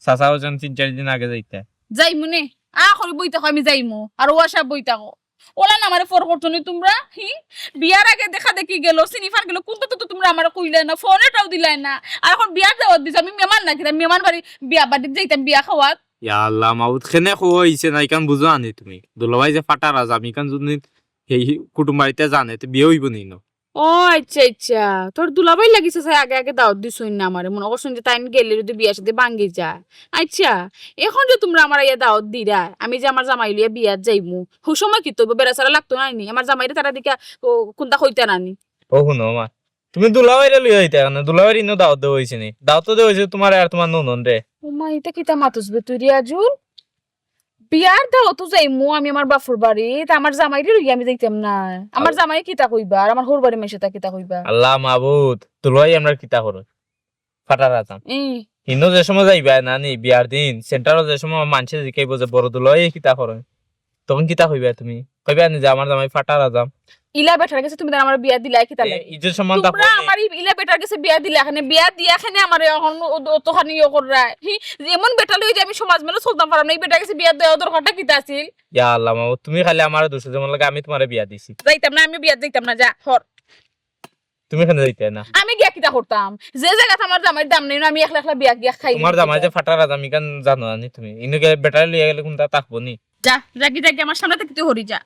চাচা অইছইন তিন চাইর দিন আগে যাইতা। যাইমু নে, আ করি বই থাকো, আমি যাইমু। আর ও আশা বই থাকো। ওলান আমারে ফর করছো নি তুমরা, হি? বিয়ার আগে দেখা দেখি গেল, চিনি ফার গেল, কুনতা তো তুমরা আমারে কইলায় না, ফোন এটাও দিলায় না। আর অখন বিয়ার দাওয়াত দিছো, আমি মেমান নাকি? আমি মেমান বাড়ি বিয়া বাড়িত যাইতাম, বিয়া খাওয়াত। ইয়া আল্লাহ, মাবুদ, কেনে কইছে না, ইখান বুঝো আনি তুমি। দুলাভাই যে ফাটা রাজা, আমি ইখান যদি এই কুটুম বাড়িতে জানে, তে বিয়া অইবো নি ন? ও আচ্ছা, আচ্ছা, তোর দুলাভাই লাগিছে চাই আগে আগে দাওয়াত দিছইন না আমারে, মনো করছইন যে তাইন গেলে যদি বিয়া শাদি ভাঙ্গি যায়। আচ্ছা, অখন যে তুমরা আমারে ইয়া দাওয়াত দিরায়, আমি যে আমার জামাই লইয়া বিয়াত যাইমু, হউ সময় কিতা অইবো? বেড়া-ছেড়া লাগতো নায় নি? আমার জামাইরে তারা দেখিয়া কুনতা কইতা না নি? ও হুনো মা, তুমি দুলাভাইরে লইয়া যাইতায় কেনে? দুলাভাইরে ইনো দাওয়াত দেওয়া অইছে নি? দাওয়াত তো দেওয়া অইছে তোমারে আর তোমার ননদরে। ও মা, ইতা কিতা মাতস বে তুই রিয়াজুল? বিয়ার দাওয়াতো যাইমু আমি আমার বাফর বাড়িত, আমার জামাইরে লইয়া আমি যাইতাম না। আমার আল- জামাই কিতা কইবা, আর আমার হউর বাড়ির মাইনষে তা কিতা কইবা? আল্লাহ মাবুদ, দুলাভাই আমরার কিতা করইন? ফাটা রাজাম। ই। হিনো যে সময় যাইবায় না নি বিয়ার দিন, সেন্টারো যে সময় মাইনষে জিকাইবো যে বড় দুলাভাই কিতা করইন, তখন কিতা কইবায় তুমি? কইবায় নি যে আমার জামাই ফাটা রাজাম? ইলা বেটার গেছে তুমি তাইন আমারে বিয়া দিলায় কিতা এ, লাগি? ইজ্জত সম্মান তুমরা থাকবো নি? আমার ই-, ইলা বেটার গেছে বিয়া দিলায় কেনে, বিয়া দিয়া কেনে আমারে অখন অত-, অতখানি ইয়ে কররায়? হি, এমন বেটা লইয়া যে আমি সমাজ মেলো চলতাম পাররাম না, ই বেটার গেছে বিয়া দেওয়া দরকারটা কিতা আছিল? ইয়া আল্লাহ, মাবুদ, তুমি খালি আমারে দোষ দিও, মনে লাগে আমি তোমারে বিয়া দিছি। যাইতাম না, আমি বিয়াত যাইতাম না, যা, হর। তুমি কেনে যাইতায় না? আমি গিয়া কিতা করতাম? যে জাগাত আমার জামাইর দাম নাই না, আমি একলা একলা বিয়া গিয়া খাই তোমার দিতাম। জামাই যে ফাটা রাজাম ইখান জানো না নি তুমি? ইনো গেলে বেটারে লইয়া গেলে কুনতা থাকবো নি? যা, যাগি, যাগি, আমার সামনে থাকি তুই হরি যা।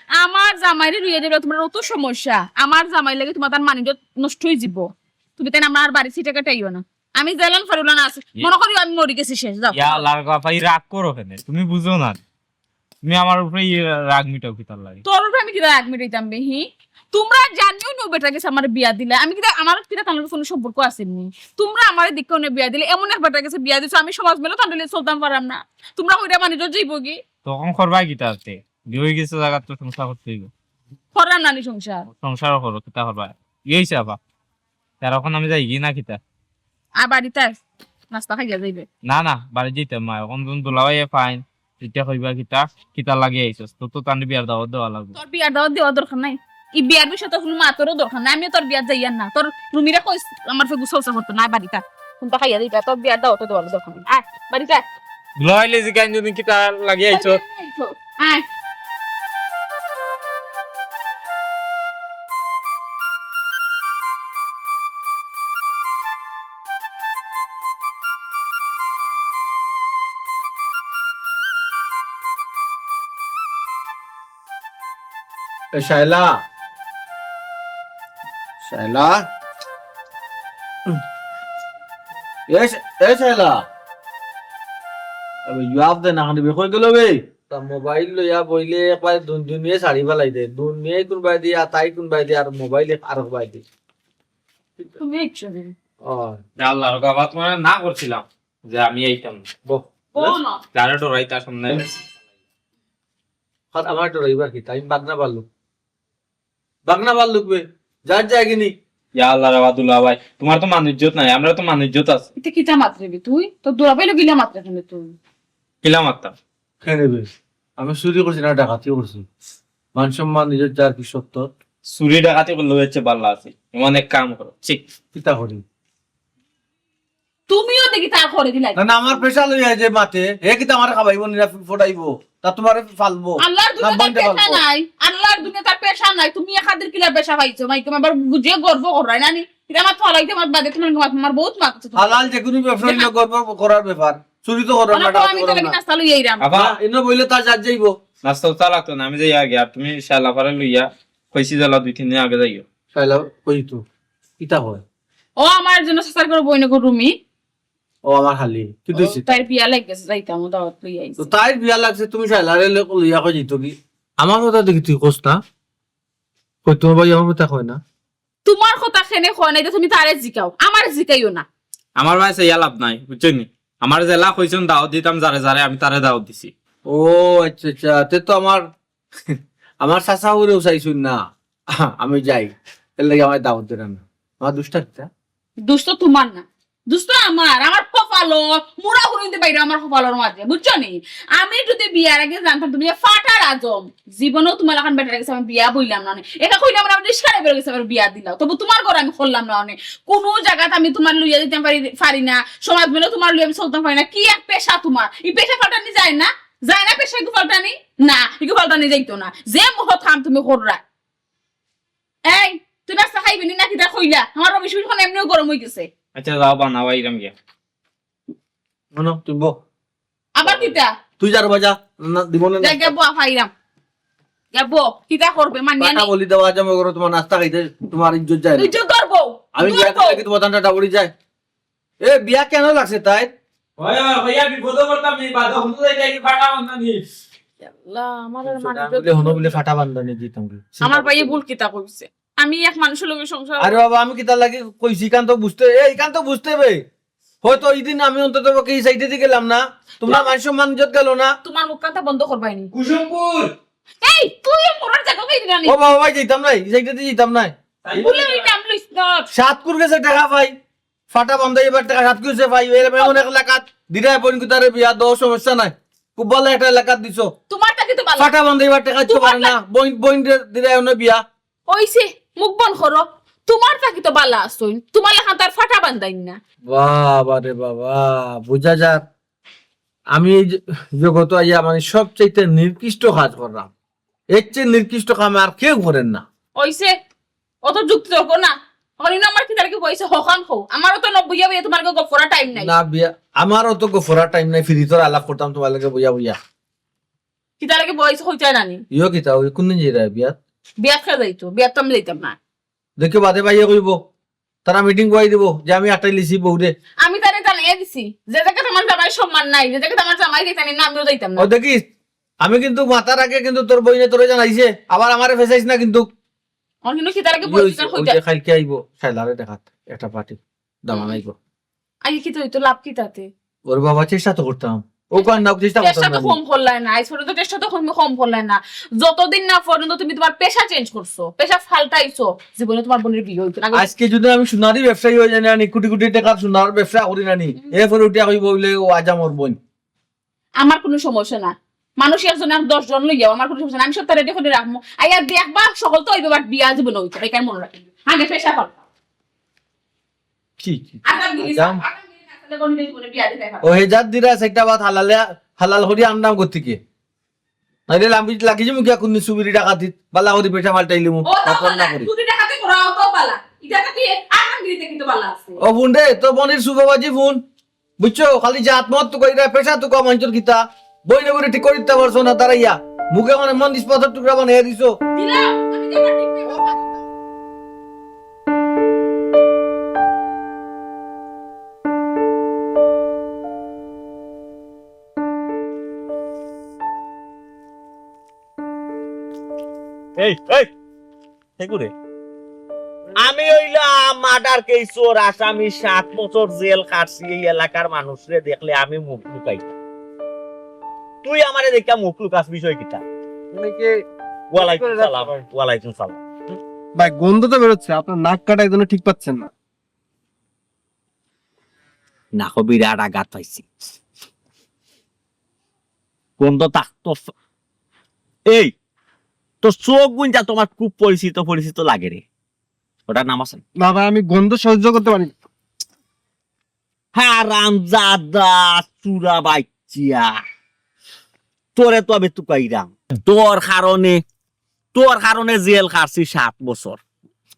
আমার জামাইরে লইয়া দিলে তুমরার অত সমস্যা, আমার জামাইর লাগি তুমার তান মানিজ্জত নষ্ট অইযিবো। তুমি তাইন আমার বাড়ি সিটা কাটাইও না। আমি যেলান ফারি অলান আছি, ই- মনো করিও আমি মরি গেছি শেষ, যাও। ইয়া আল্লাহ, বাবা, ই রাগ করো কেনে? তুমি বুঝো না। তুমি আমার উপরে ই রাগ মিটাও কিতার লাগি? তোর উপরে আমি কিতা রাগ মিটাইতাম বে, হি? তুমরা জানিও নি বেটার গেছে আমারে বিয়া দিলায়। আমি কিতা, আমার কিতা তান লগে কুনু সম্পর্ক আছে নি? তুমরা আমারে দেখিয়া অনে বিয়া দিলায়, এমন এক বেটার গেছে বিয়া দিছো, আমি সমাজ মেলো তান লইয়া চলতাম পাররাম না। তুমরা কইরা মানিজ্জত যাইবো গি? তখন করবায় কিতা আছে? বিয়া অই গেছে জাগাত তো সংসার করতে অইবো। কররাম না নি সংসার? সংসারও করো, কিতা করবায়? ইয়ে অইছে আবার। তার অখন আমি যাইগি না কিতা? আ, বাড়িত আয়, নাস্তা খাইয়া যাইবে। না, না, বাড়িত যাইতাম না। অখন যখন দুলাভাইয়ে পাইন, ইতা কইবা কিতা, কিতার লাগি আইছস? তোর তো তানরে বিয়ার দাওয়াত দেওয়া লাগবো। তোর বিয়ার দাওয়াত দেওয়া দরকার নাই। ই বিয়ার বিষয়ে তো কুনু মাতরও দরকার নাই। আমিও তোর বিয়াত যাইয়ার না। তোর রুমিরে কইস, আমার ফে গুসা উসা করতো না, বাড়িত আয়। কুনতা খাইয়া দিতা, তোর বিয়ার দাওয়াত দেওয়ার দরকার নাই। আয়, বাড়িত আয়। দুলাভাইরে জিকাইন যদি কিতার লাগি আইছস। আয়। এ শায়লা, শায়লা, এ শা-, এ শায়লা, আবে জুয়াব দে না, খানি বেকই গেল বে। তা মোবাইল লইয়া বইলে একবার দুন-, দুনিয়া ছাড়ি ফালাই দে, দুনিয়া কোন বায়দি, আর তাই কোন বায়দি, আর মোবাইল এক-, আর বায়দি। তুমি একশো দিন। ও। আল্লাহর গো, আবার তোমার না করছিলাম যে আমি আইতাম না। বহ। বহ না। যারা ডরাই তার সামনে। আর আমার ডরাইবার কি? তাই বাগনা বাল্লুক। বাগনা বাল্লুক বে। যার জায়গা নি। ইয়া আল্লাহ রে বাদুল্লাহ ভাই, তোমার তো মানুষ ইজ্জত নাই, আমরা তো মানুষ ইজ্জত আছে। ইতে কিতা মাতরে বে তুই? তো দৌড়া পাইলো গিলা মাতরে কেনে তুই? কিলা মাততাম? কেনে বে? আমি চুরি করছি না, ডাকাতি করছি? মান সম্মান নিজের যার কি সত্য? চুরি ডাকাতি করলে হচ্ছে বাল্লা আছে। এমন এক কাম করো। ঠিক। কিতা করি? তুমিও দেখি তার করে দিলাই। না, না, আমার পেশা লইয়া যে মাতে, হে কিতা আমার খাবাইবো, নিরা ফোটাইবো, তা তোমারে ফালবো। আল্লাহর না, দুনিয়া তার বন্ধে পেশা ফালবো। নাই, আল্লাহর দুনিয়া তার পেশা নাই। তুমি একাদের কিলা পেশা পাইছো, মাই তোমার আবার বুঝে গর্ব করায় না নি? এটা আমার ফালাইতে আমার বাদে তোমার, আমার, আমার বহুত মাত আছে তোমার। হালাল যে কোনো ব্যবসা হইলে গর্ব করার ব্যাপার। চুরি তো করার মনে না, করো আমি আমি তাহলে করলাম না। নাস্তা লই আইরাম। আবা, না, এনে বইলে তার জাত যাইবো। নাস্তা উস্তা লাগতো না, আমি যাই আগে। আর তুমি শালাফারে লইয়া কইছি জ্বালা দুই তিন দিন আগে যাইও। শালা কই তো? কিতা হয়? ও আমার জন্য সাসার করে বইনে গো রুমি। ও আমার হালি, কি ও, দইছে? তাইর বিয়া লাগি গেছে, যাইতাম, ও দাওয়াত লই আইছে। তো তাইর বিয়া লাগছে, তুমি শালারে লে-, লইয়া কই যাইতো কি? আমার কথা দেখি তুই কস না। কই তোমার ভাই আমার কথা কয় না? তোমার কথা কেনে কয় না, এটা তুমি তারে জিকাও, আমার জিকাইও না। আমার ভাই সে ইয়া লাভ নাই, বুঝছো নি? আমার জেলা কইছন দাওয়াত দিতাম যারে যারে, আমি তারে দাওয়াত দিছি। ও আচ্ছা আচ্ছা, তে তো আমার, আমার চাচা ওরেও চাইছুন না, আমি যাই, এর লাগি আমার দাওয়াত দিলাম না। আমার দুষ্টা কিতা? দুষ তো তোমার না, দুষ তো আমার। আমার কপালো মুড়া হুরুইতে বাইরে আমার কপালর মাঝে, বুঝছো নি? আমি যদি বিয়ার আগে জানতাম তুমি যে ফাটার আজম, জীবনেও তোমার এখন বেটার গেছে আমি বিয়া বইলাম না অনে। এটা কইলে আমার, আমার রিস্কা বেরো গেছে আমার বিয়া দিলাও, তবু তোমার ঘর আমি করলাম না অনে। কোনো জায়গাতে আমি তোমার লইয়া দিতে পারি, পারি না, সমাজ মিলে তোমার লইয়া আমি চলতে পারি না। কি এক পেশা তোমার, এই পেশা ফাটানি যায় না? যায় না পেশা একটু ফাটানি? না, একটু ফাটানি যাইতো না। যে মহৎ কাম তুমি কররা। এই, তুই নাস্তা খাইবি নি নাকি তা কইলা? আমার রবি শরীর এখন এমনিও গরম হয়ে গেছে। আচ্ছা, যাও বানাও, আইরাম গিয়া। মনো, তুই বহ। আবার কিতা? তুই যা রে বাজা, না, দিব না যা, নাস্তা। গিয়া বহ, খাইরাম। গিয়া বহ, কিতা করবে, মানিয়া পাটা নেই। বলি দেওয়া, আজ আমার ঘরে তোমার নাস্তা খাইতে তোমার ইজ্জত যায় না। ইজ্জত করবো, আমি করবো। বিয়া করলে কি তোমার ধান্দা ডাবড়ি যায়? এ, বিয়া কেন লাগছে তাই? হয়, হয়, হইয়া বিপদে পড়তাম, এই বাধা হুনতে যাই, যাই, ফাটা বান্ধা নিস। আল্লাহ, আমার আর বুঝছো, মানে আমি বলে, হনো বলে ফাটা বান্ধা নিয়ে দিতাম কি? আমার ভাইয়ে ভুল কিতা কইছে? আমি এক মানুষের লগে সংসার আরে বাবা, আমি কিতা লাগি কইছি, ইখান তো বুঝতে, এ, ইখান তো বুঝতে হবে। হয়তো এই দিন আমি অন্তত পক্ষে এই সাইডে দিয়ে গেলাম না, তোমরা মান সম্মান ইজ্জত গেল না। তোমার মুখ কান্তা বন্ধ করবাই নি। কুসুমপুর। এই, তুই মরার জায়গা কই দিলানি? ও বাবা, ভাই, যাইতাম নাই, এই সাইডে দিয়ে যাইতাম নাই। তাই বলে এই নাম লইস না। সাত কুর গেছে টাকা পাই, ফাটা বন্ধ এবার টাকা সাত কুর গেছে পাই, এর এমন এক লাখাত দিরায় বইন কুতারে বিয়া দেও, সমস্যা নাই। খুব ভালো একটা এলাকাত দিছো। তোমার থাকি তো ভালো। ফাটা বন্ধ এবার টাকা দিতে তোমার পারে না। থাকি বইন, বইন দিরায় অন্য বিয়া। ওইছে, মুখ বন্ধ করো। তোমার থাকি তো বালা আছইন, তোমার লাখান তার ফাটা বান্ধাইন না। বাবা রে বাবা, বুঝা যার আমি এই জ-, জগতো আইয়া মানে সবচাইতে নিকৃষ্ট কাজ করলাম। এর চেয়ে নিকৃষ্ট কাম আর কেউ করেন না। ওইছে, অত যুক্তি তর্ক না। আমার ইনো আমার কিতার কি বইছে হকান কও। আমারও তো নব্বই যাবে, তোমার গো গফরা টাইম নাই। না বিয়া, আমারও তো গফরা টাইম নাই, ফিরি তোর আলাপ করতাম তোমার লগে বইয়া বইয়া। কিতার লাগি বইছে কইতায় নানি? ইয়ো কিতা, ওই কোন দিন যাইরা বিয়াত? বিয়াত কে যাইতো? বিয়াত তো আমি যাইতাম না। দেখো বাদে ভাইয়ে কইব, তারা মিটিং বই দিব যে আমি আটাই লিছি বউরে। আমি তারে জানাইয়া দিছি, যে জায়গাত আমার জামাই সম্মান নাই, যে জায়গাত আমার জামাই যাইতানি না, আমিও যাইতাম না। ও দেখিস, আমি কিন্তু মাতার আগে কিন্তু তোর বইনে তোরে জানাইছে, আবার আমারে ফেসাইস না কিন্তু। অন কিন্তু কিতার লাগি কি বই হইছে? দিতাম ওই কইতায়। যে কালকে আইব, শালারে দেখাত একটা পার্টি। দামান আইব। আগে কিতা হইতো, লাভ কিতাতে? ওর বাবা, চেষ্টা তো করতাম। ও কার নাম চেষ্টা চেষ্টা করতাম তো না। কম করলায় না, আজ পর্যন্ত চেষ্টা তো কম, কম করলায় না। যতদিন না পর্যন্ত তুমি তোমার পেশা চেঞ্জ করছো, পেশা ফাল্টাইছো, জীবনে তোমার বইনের বিয়া হইতো না। আজকে যদি আমি সোনারি ব্যবসায়ী হই জানি, আমি কোটি কোটি টাকার সোনার ব্যবসা করি নানি, হুম। এরপরে উঠিয়া কইব বলে, "ও আজ আমার বইন।" আমার কোনো সমস্যা না, মানুষ একজন আর দশ জন লইয়াও আমার কোনো সমস্যা না, আমি সবটা রেডি করে রাখবো। আইয়া দেখবা সকল তো হইবে, বাট বিয়া জীবনে হইতো না, এখানে মনে রাখবেন। আগে পেশা ফাল্টা। কি, কি? আগামী দিনে আগাম? আগামী দিনে আসলে কোন দেশ বলে বিয়া দিতে পারবে? ও হেজাত দিরা সেটা বাদ হালালে, হালাল করি আনলাম গতিকে। নাইলে লাম্বি লাগি যে মুখিয়া কুন্নি সুবিরি ডাকাতিত, বালা করি পেশা ফাল্টাইলিমু, ও তো বাপর না বালা, করি। সুবিরি ডাকাতি করা অত বালা। এটা তো কি আগামী দিনে কিন্তু বালা আছে। ও ফোন রে, তো বনির সুবাবাজি ফোন। বুঝছো? খালি জাত মত তো কইরা পেশা তো কম আনছর কিতা? বইনে বইনে ঠিক করি দিতে পারছো না তারাইয়া। মুখে মানে মন দিস পাথর টুকরা বানাইয়া দিছো। দিলাম। এই, এই, হে করে। আমি অইলাম মার্ডার কেসর আসামি, সাত বছর জেল খাটছি। এই এলাকার মানুষরে দেখলে আমি মুখ লুকাই। তুই আমারে দেখিয়া মুখ লুকাস, বিষয় কিতা? ওয়ালাইকুম সালাম। ওয়ালাইকুম সালাম। ভাই, গন্ধ তো বেরোচ্ছে, আপনার নাক কাটা এই জন্য ঠিক পাচ্ছেন না। নাকো বিরাট আঘাত পাইছি। গন্ধ থাকতো ফ-, এই, তোর চোখ গুঞ্জা তোমার খুব পরিচিত পরিচিত লাগে রে। ওটার নাম আছে না? না ভাই, আমি গন্ধ সহ্য করতে পারি না। হারাম জাদা, চুরা বাচ্চা, তোরে তো আমি তুকাইরাম। তোর কারণে, তোর কারণে জেল খাটছি সাত বছর।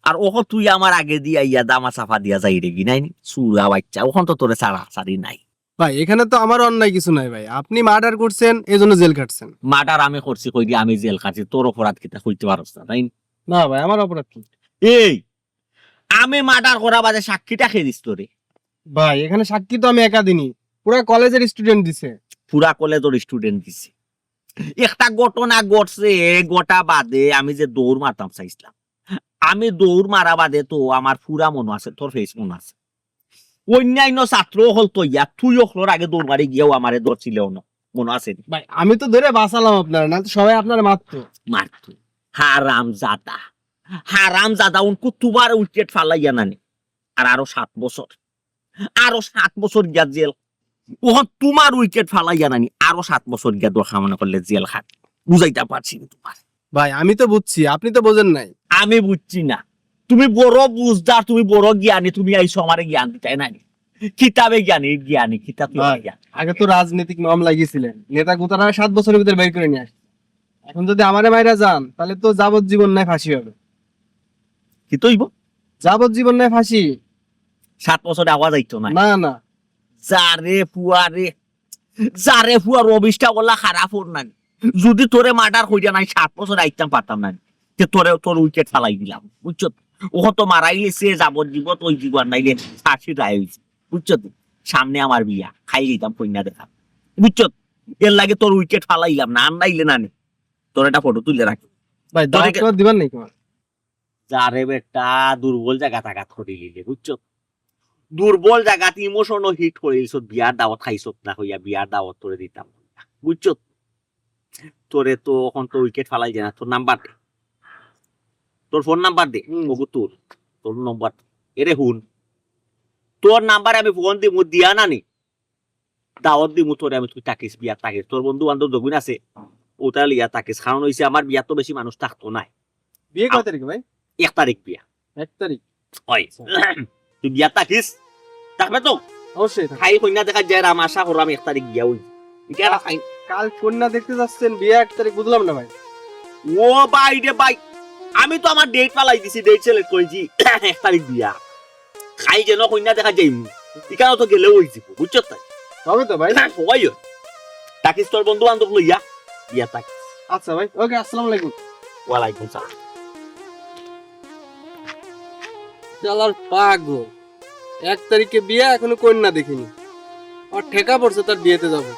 আর ওহ তুই আমার আগে দিয়া ইয়া দামা চাপা দিয়া যাই রে কি নাই নি? চুরা বাচ্চা, ওখান তো তোরে ছাড়া ছাড়ি নাই। ভাই, এখানে তো আমার অন্যায় কিছু নাই ভাই, আপনি মার্ডার করছেন, এই জন্য জেল খাটছেন। মার্ডার আমি করছি কই দিয়া আমি জেল খাটছি, তোর অপরাধ কিতা কইতে পারস না, তাই না? না ভাই, আমার অপরাধ কি? এই, আমি মার্ডার করা বাদে সাক্ষীটা কে দিস তোরে? ভাই, এখানে সাক্ষী তো আমি একা দিনি, পুরা কলেজের স্টুডেন্ট দিছে। পুরা কলেজের স্টুডেন্ট দিছে। একটা ঘটনা ঘটছে, ঘটা বাদে আমি যে দৌড় মারতাম চাইছিলাম, আমি দৌড় মারা বাদে তো আমার পুরা মনো আছে, তোর ফেস মনো আছে। অন্যান্য ছাত্র অকল তো ইয়া, তুই অকলর আগে দৌড় মারি গিয়াও আমারে ধরছিলে অনো, মনো আছে নি? ভাই, আমি তো ধরে বাঁচালাম আপনারে, না তো সবাই আপনারে মারতো। মারতো। হারাম জাদা, হারাম জাদা, উনকু তোমার উইকেট ফালাইয়া নানি। আর আরো সাত বছর, আরো সাত বছর গিয়া জেল। ওহন তোমার উইকেট ফালাইয়া নানি, আরো সাত বছর গিয়া দরকার মনে করলে জেল খাট। বুঝাইতা পারছি না তোমার। ভাই, আমি তো বুঝছি, আপনি তো বোঝেন নাই। আমি বুঝছি না। তুমি বড় বুঝদার, তুমি বড় জ্ঞানী, তুমি আইছো আমারে জ্ঞান দিতায় নানি। কিতাবে জ্ঞানী, জ্ঞানী, কিতাব ভাই, জ্ঞান। আগে তো রাজনৈতিক মামলা গেছিলেন, নেতা গোতারা সাত বছরের ভিতরে বের করে নিয়ে আসছে। এখন যদি আমারে মাইরা যান, তাহলে তো যাবজ্জীবন নাই ফাঁসি হবে। কি তো হইব? যাবজ্জীবন নাই ফাঁসি। সাত বছরে আওয়া যাইতো না। না, না। যারে ফুয়ারে, যারে ফুয়া রবিশটা ওলা খারাপ ওর নানি। যদি তোরে মার্ডার কইরা নাই, সাত বছর আইতাম পারতাম না। তে তোরে, তোর উইকেট ফালাই দিলাম, বুঝছো? ওহ তো মারাই গেছে, যাবজ্জীবন ওই জীবন নাইলে ফাঁসি রায় হইছে, বুঝছো? তুই সামনে আমার বিয়া, খাই দিতাম কইনা দেখা, বুঝছো? এর লাগে তোর উইকেট ফালাইলাম না, আর নাইলে না নে। তোর একটা ফটো তুলে রাখি। ভাই, তোর দাওয়াত একটা টাওয়াত দিবেন নাকি আমার? যারে বেটা দুর্বল জায়গা তাগাত করি লিলে, বুঝছো? দুর্বল জায়গাত ইমোশন হিট করি দিছত, বিয়ার দাওয়াত খাইছত না কইয়া বিয়ার দাওয়াত তোরে দিতাম, বুঝছো? তোরে তো এখন তো উইকেট ফালাই যায় না, তোর নাম্বার দে, তোর ফোন নাম্বার দে। হুম। ওগু তোর, তোর নাম্বার দে। এরে হুন, তোর নাম্বারে আমি ফোন দিমু, দিয়া না নি? দাওয়াত দিমু তোরে আমি, তুই থাকিস, বিয়াত থাকিস। তোর বন্ধু বান্ধব যগুইন আছে, ওটা লইয়া থাকিস। কারণ হইছে, আমার বিয়াত তো বেশি মানুষ থাকতো নায়। বিয়া কয় আম-, তারিখে ভাই? এক তারিখ বিয়া। এক তারিখ? ওই। আচ্ছা। তুই বিয়াত থাকিস? থাকবে তো? অবশ্যই থাকবো। খাই কইনা দেখা যায়, আমি আশা করলাম এক তারিখ বিয়া হইব। এটা একটা খাই। কাল কন্যা দেখতে যাচ্ছেন, বিয়া এক তারিখ, বুঝলাম না ভাই। ও ভাই রে ভাই, আমি তো আমার ডেট ফালাই দিছি, ডেট সিলেক্ট করেছি, এক তারিখ বিয়া। খাই যেন কইনা দেখা যাইমু, ইখানো তো গেলেও হইছে, বুঝছো তাই? হবে তো ভাই। সবাই হয়। থাকিস তোর বন্ধু বান্ধব লইয়া, ইয়া থাকিস। আচ্ছা ভাই, ওকে, আসসালামু আলাইকুম। ওয়ালাইকুম সালাম। শালার পাগল, এক তারিখে বিয়া, এখনো কন্যা দেখিনি। আর ঠেকা পড়ছে তার বিয়েতে যাবো।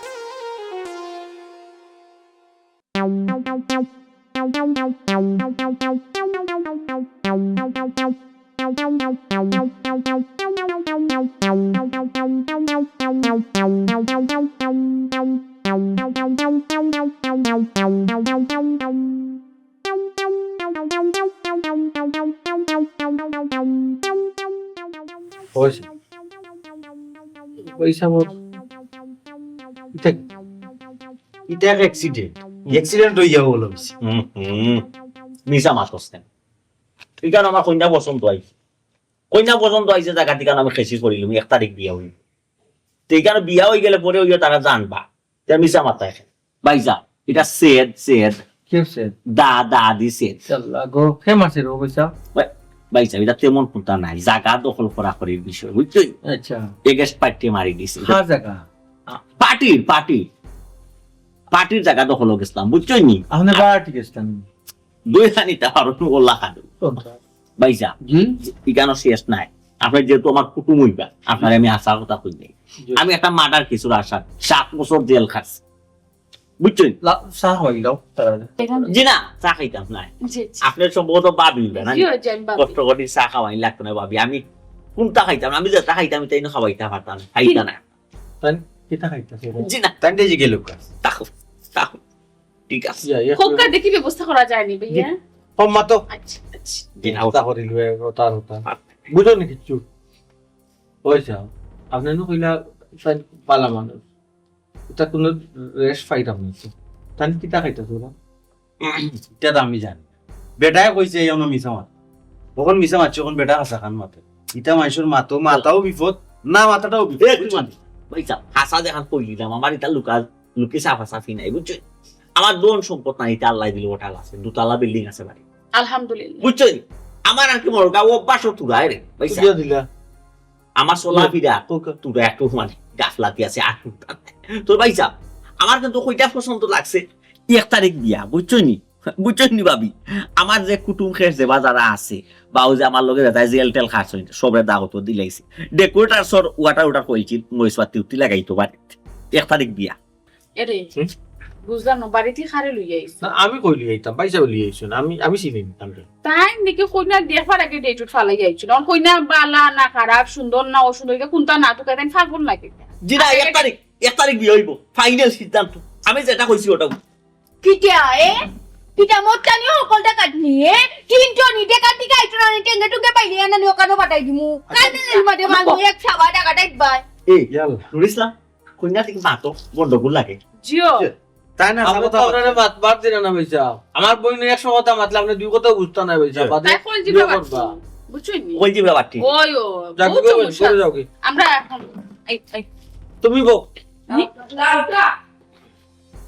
ইটা, ইটা এক অ্যাক্সিডেন্ট। হুম। অ্যাক্সিডেন্ট হইয়া বলো। হুম, হুম। মিছা মাত কস কেন? ইখান আমার কইনা পছন্দ আইছে। কইনা পছন্দ আইছে, জাগা ইখান আমি খেসি করিলাম, এক তারিখ বিয়া হইব। তো ইখান বিয়া হই গেলে পরে হইয়া তারা জানবা। তে মিছা মাতায় কেন? ভাইসাব, ইটা সেদ, সেদ। কিতা সেদ? দা, দা দি সেদ। ইয়াল্লা গো, কে মারছে রে ভাইসাব? ভাই, ভাইসাব, ইটা তেমন কুন্তা নাই। জাগা দখল করা করির বিষয়, বুঝছো? আচ্ছা। এগেস্ট পার্টি মারি দিছে। কার জাগা? পার্টির, পার্টির। পার্টির জাগা দখল গেছিলাম, বুঝছো নি? আপনি পার্টি গেছিলেন? দুই হানিতা পারো নু ওলা খাদু। ভাইসাব, জি? ইখানো শেষ নাই। আপনে যেহেতু আমার কুটুম অইবা, আপনারে আমি হাছা কথা কই নাই। জি। আমি একটা মার্ডার কেসর আসামি, সাত বছর জেল খাটছি। বুঝছইন? লা-, চা খাইলাও, তারা। জি না, চা খাইতাম না। জি, জি। আপনে সম্ভবত ভাবি অইবা না? জি, জি, আমি ভাবি। কষ্ট করি চা খাওয়াই লাগতো না ভাবি। আমি কুনটা খাইতাম না? আমি যেটা খাইতাম, ইটা ইনো খাওয়াইতা পারতাম না। খাইতা না। তাইন কিতা খাইতা সেটা? জি না। তাইন যে গেল কা? তাও, তাও। ঠিক আছে। ইয়া, ইয়া, খোকা দেখি ব্যবস্থা করা যায়নি, ভাইয়া? জি। ও মা তো। আচ্ছা, আচ্ছা। জি, ব্যবস্থা করিল, ও তার হতা। বুঝো নি কিচ্ছু? ওই যাও। আপনে নু কইলা, তাইন বালা মানুষ। ইটা কুনু রেশ পাইতাম না তো। তাইন কিতা খাইতা তোরা? ইটা তো আমি জানি। বেটায় কইছে, এই অনো মিছা মাত। অখন মিছা মাতছে, অখন বেটা হাছা খান মাতে। ইটা মানষর মাতো, মাতাও বিপদ, না মাতাটাও বিপদ। এ, তুই মাত। ভাইসাব, হাছা যেখান কইলিলাম, আমার ইটা লুকা, লুকি সাফা সাফি নাই, বুঝছো? আমার ধন সম্পদ নাই, ইটা আল্লায় দিল, ওটা আছে, দুতলা বিল্ডিং আছে বাড়ি। আলহামদুলিল্লাহ। বুঝছো নি? আমার আর কি মরগা, ও অভ্যাস তুরায় রে, ভাইসাব। তুলিয়া দিলা। আমার চলাফিরা, ওকে। তুরা একটু মানে গাফলাতি আছে, আর কুনটা নাই। তো ভাইসাব, আমার কিন্তু কইটা পছন্দ লাগছে, এক তারিখ বিয়া, বুঝছো নি? বুঝছো নি ভাবি? আমার যে কুটুম খেস যেবা যারা আছে, বা ওই যে আমার লগে যারা জেল টেল খাটছইন, সবরে দাওয়াত দিলাইছি। ডেকোরেটর সর ওয়াটার ওয়াটার কইছিল, মরিচ পাতি উতি লাগাইতো পারে। এক তারিখ বিয়া। এরে, হুম? বুঝলাম না, বাড়িতে কারে লইয়া আইছো? না, আমি কই লইয়া আইতাম, ভাইসাব লইয়া আইছইন, আমি, আমি চিনি না তানরে। তাইন দেখি কইনা দেখবার আগে ডেটুট ফালাই আইছইন। অখন কইনা বালা না খারাপ, সুন্দর না অসুন্দর, ইটা কুনটা না তো তাইন ফাগুন লাগে। জি না, আগে এক তারিখ, এক তারিখ বিয়া অইবো, ফাইনাল সিদ্ধান্ত। আমি যেটা কইছি ওটাউ। কিতা, এ? কিতা মদ টানি হকলতা কাটনি, এ? তিনটা নিতে কাটি গাইতো না, টেঙ্গে টুঙ্গে পাইলে আনা নিও কানো বাটাই দিমু। আচ্ছা। কাইলে মাঝে মাঝে এক সাবা টাকা টাইট বাই। এই, ইয়াল্লা। নুর ইসলাম, কইনা দেখি মাতো, গন্ডগোল লাগে। জিও। তাই না, আমরা সাবতা তো আপনারে মাত-, বাদ দিলে না, ভাইসাব। আমার বইন এক সময় মাতলে আপনে দুই কথা বুঝতা না, ভাইসাব। জি। বাদে তাই কইল জিবরা বিয়ে বাট্টি। করবা। বুঝছইন নি? কইল জিবরা বাট্টি। ওই ও, যাও, বহুত যাও, সমস্যা। যাও, যাও। আমরা এখন, এই, এই। তুমি বউ। নি? লাউটা।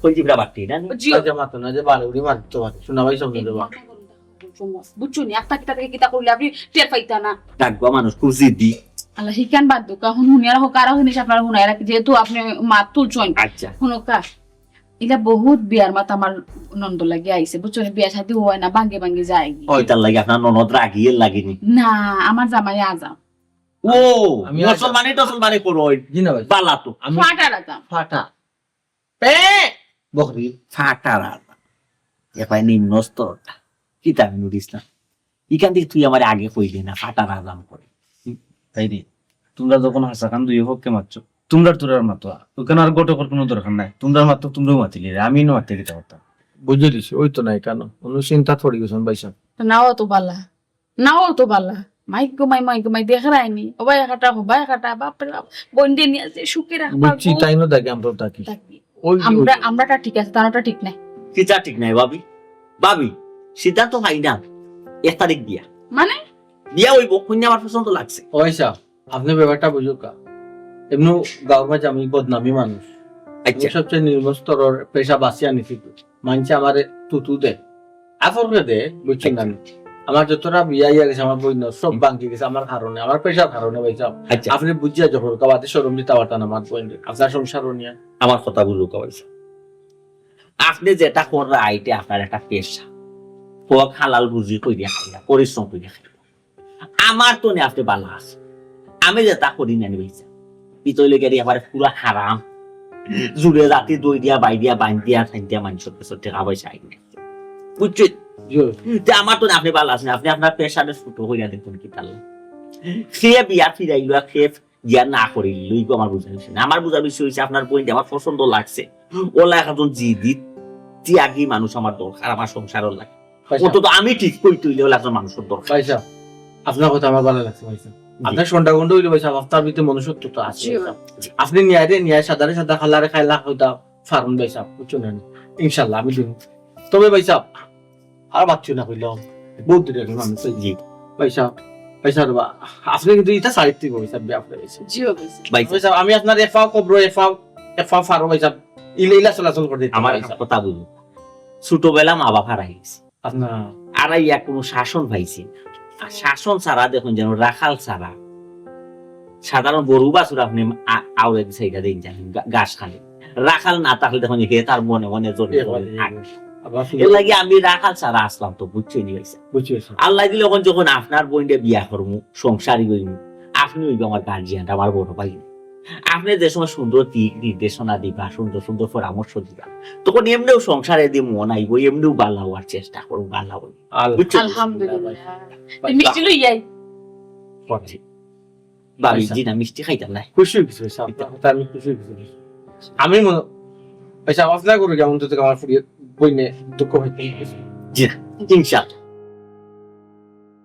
কইল জিবরা বাট্টি, না? জি। আচ্ছা, মাতো না, যে বারে উড়ি মারতো পারে। শোনা ভাই, সামনে দেবা। বুঝছো নি? একটা কিতা থেকে কিতা করলে আপনি টের পাইতা না। ডাকুয়া মানুষ খুব জিদি। আল্লাহ, হিকান বাদ দুকা, হুন হুনিয়ার হোক, আরো জিনিস আপনার হুনাই রাখি, যেহেতু আপনি মাত তুলছইন। আচ্ছা। হুনকা, ইলা বহুত বিয়ার মাত আমার নন্দ লাগি আইছে, বুঝছো নি? বিয়া শাদি হয় না, ভাঙ্গে ভাঙ্গে যায়। ওই তার লাগি আপনার ননদ রাগিয়ে লাগিনি? না, আমার জামাই আজাম। ও, আমি আজাম। মুসলমানি টসলমানি করো, ওই জি না ভাই। বালা তো। আমি ফাটা রাজাম। ফাটা। পে! বকরি। ফাটা রাজাম। এ ভাই নিম্ন স্তরটা। কিতা আমি নুর ইসলাম? ইখান থেকে তুই আমার আগে কইলি না, ফাটা রাজাম করে। তাই রে, তোমরা যখন হাসাখান দুই পক্ষে মাতছো, তোমরা তোরার মাতো, ওখানে আর ঘটকর কোনো দরকার নাই। তোমরা মাতো, তোমরাও মাতিলি রে, আমি না মাতে কিতা করতাম? বুঝে দিছি, ওই তো নাই কেন, কোনো চিন্তা পড়ি গেছেন ভাই সাহেব। নাও তো বালা, নাও তো বালা। মাইক গো মাই, মাইক গো মাই, দেখ রায়নি। ও ভাই কাটা, ও ভাই কাটা, বাপ রে বাপ। বন্ধে নিয়ে আছে, সুখে রাখবা বুঝছি, গো। তাই না, দেখে আমরা তাকি। তাকি। ওই যে, আমরা, ওই যে। আমরাটা ঠিক আছে, তারাটা ঠিক নাই। কিতা ঠিক নাই, ভাবি? ভাবি, সিদ্ধান্ত ফাইনাল। এক তারিখ বিয়া। মানে? বিয়া অইবো, কইন্যা আমার পছন্দ লাগছে। ওই সাহেব, আপনি ব্যাপারটা বুঝুক্কা। এমনি গাঁওর মাঝে আমি বদনামি মানুষ। আচ্ছা। আমি সবচেয়ে নিম্ন স্তরর পেশা বাছিয়া নিছি। মানষে আমারে তুতু দে। আফররে দে, বুঝছেন না? আচ্ছা। আমার যতটা বিয়া ইয়া গেছে, আমার বইন সব হুম। ভাঙ্গি গেছে আমার কারণে, আমার পেশার কারণে, ভাই সাহেব। আচ্ছা। আপনি বুঝিয়া যখন কাবাতে শরম দিতে পারতেন আমার বইন, আপনার সংসার নিয়া। আমার কথা বুঝুক্কা, ভাই সাহেব। আপনি যেটা কররা, এটা আপনার একটা পেশা। হক হালাল রুজি করিয়া খাইরা, পরিশ্রম করিয়া খাইরা। আমার তো নে আপনি বালা আছে। আমি যেটা করি না, ভাই সাহেব। পিতই লেগে আমার পুরা হারাম। জুড়ে জাতি দই দিয়া, বাই দিয়া, বান দিয়া, থান দিয়া, মানুষের কাছে টাকা পয়সা আইন না। বুঝছেন? জি। যে আমার তো নে আপনি বালা আছেন, আপনি আপনার পেশারে ছোট করিয়া দেখুন কি তাহলে। সে বিয়া ফিরাইল, সে বিয়া না করিল, লইব আমার বুঝা বিষয় না। আমার বুঝা বিষয় হইছে আপনার বইন আমার পছন্দ লাগছে। ওলা একজন জিদি ত্যাগী মানুষ আমার দরকার, আমার সংসারও লাগে। ভাই সাহেব। অন্তত আমি ঠিক কইতে হইলে ওলা একজন মানুষের দরকার। ভাই সাহেব, আপনার কথা আমার ভালো লাগছে, ভাই সাহেব। জি। আপনার সন্ধ্যা গন্ড হইলে, ভাই সাহেব, আপনার ভিতরে মনুষ্যত্ব তো আছে, জি, ভাই সাহেব। জি। আপনি ন্যায় রে ন্যায়, সাদারে সাদা, খালারে খাইলা হইতা ফারুন, ভাই সাহেব, বুঝছো না? ইনশাল্লাহ, আমি দিন। তবে, ভাই সাহেব, আর বাচ্চু না কইলাম, বহুত দূরে গেলাম আমি, তো জি। ভাই সাহেব, ভাই সাহেব, বা, আপনি কিন্তু এটা সাহিত্যিক, ভাই সাহেব, ব্যাপারে, ভাই সাহেব। জি, ভাই সাহেব। ভাই সাহেব, আমি আপনার এফাও কবর, এফাও, এফাও ফারো, ভাই সাহেব, ইলে ইলা চলাচল করে দিতে, আমার ভাই একটা সাহেব। কথা বুঝুন, ছোটবেলা মা বাপ হারাই গেছে। আপনার আর ইয়া কোনো শাসন পাইছি না। আর শাসন ছাড়া দেখুন যেন রাখাল ছাড়া সাধারণ গরু বাছুর আপনি আ-, আউরে দিছে এটা দিন জানেন, গা-, ঘাস খানে। রাখাল না থাকলে দেখুন হে তার মনে মনে জড়িত এ, হয়ে এ, থাকে। আবার শুনি। এর লাগি আমি রাখাল ছাড়া আসলাম তো, বুঝছো নি ভাই সাহেব? বুঝছি ভাই সাহেব। আল্লাহ দিলে অখন যখন আপনার বইনরে বিয়া করমু, সংসারী অইমু, আপনে অইবা আমার গার্জিয়ান, আমার বড় ভাই। আপনে যে সময় সুন্দর দিক নির্দেশনা দিবা, সুন্দর সুন্দর পরামর্শ দিবা, তখন এমনেও সংসারে দি মন আইবো, এমনেও বালা অওয়ার চেষ্টা করমু, বালা অইবো। আল- বুঝছো? আলহামদুলিল্লাহ। তো মিষ্টি লই যাই। পরে। ভাবি, আচ্ছা। জি না, মিষ্টি খাইতাম না। খুশি অইছি ভাই সাহেব, আপনার কথা আমি খুশি অইছি। আমি মনে ভাই সাহেব, আপনার করে কেমন তো আমার ফুরিয়ে বইনে দুঃখ হইতে জি না, ইনশাআল্লাহ।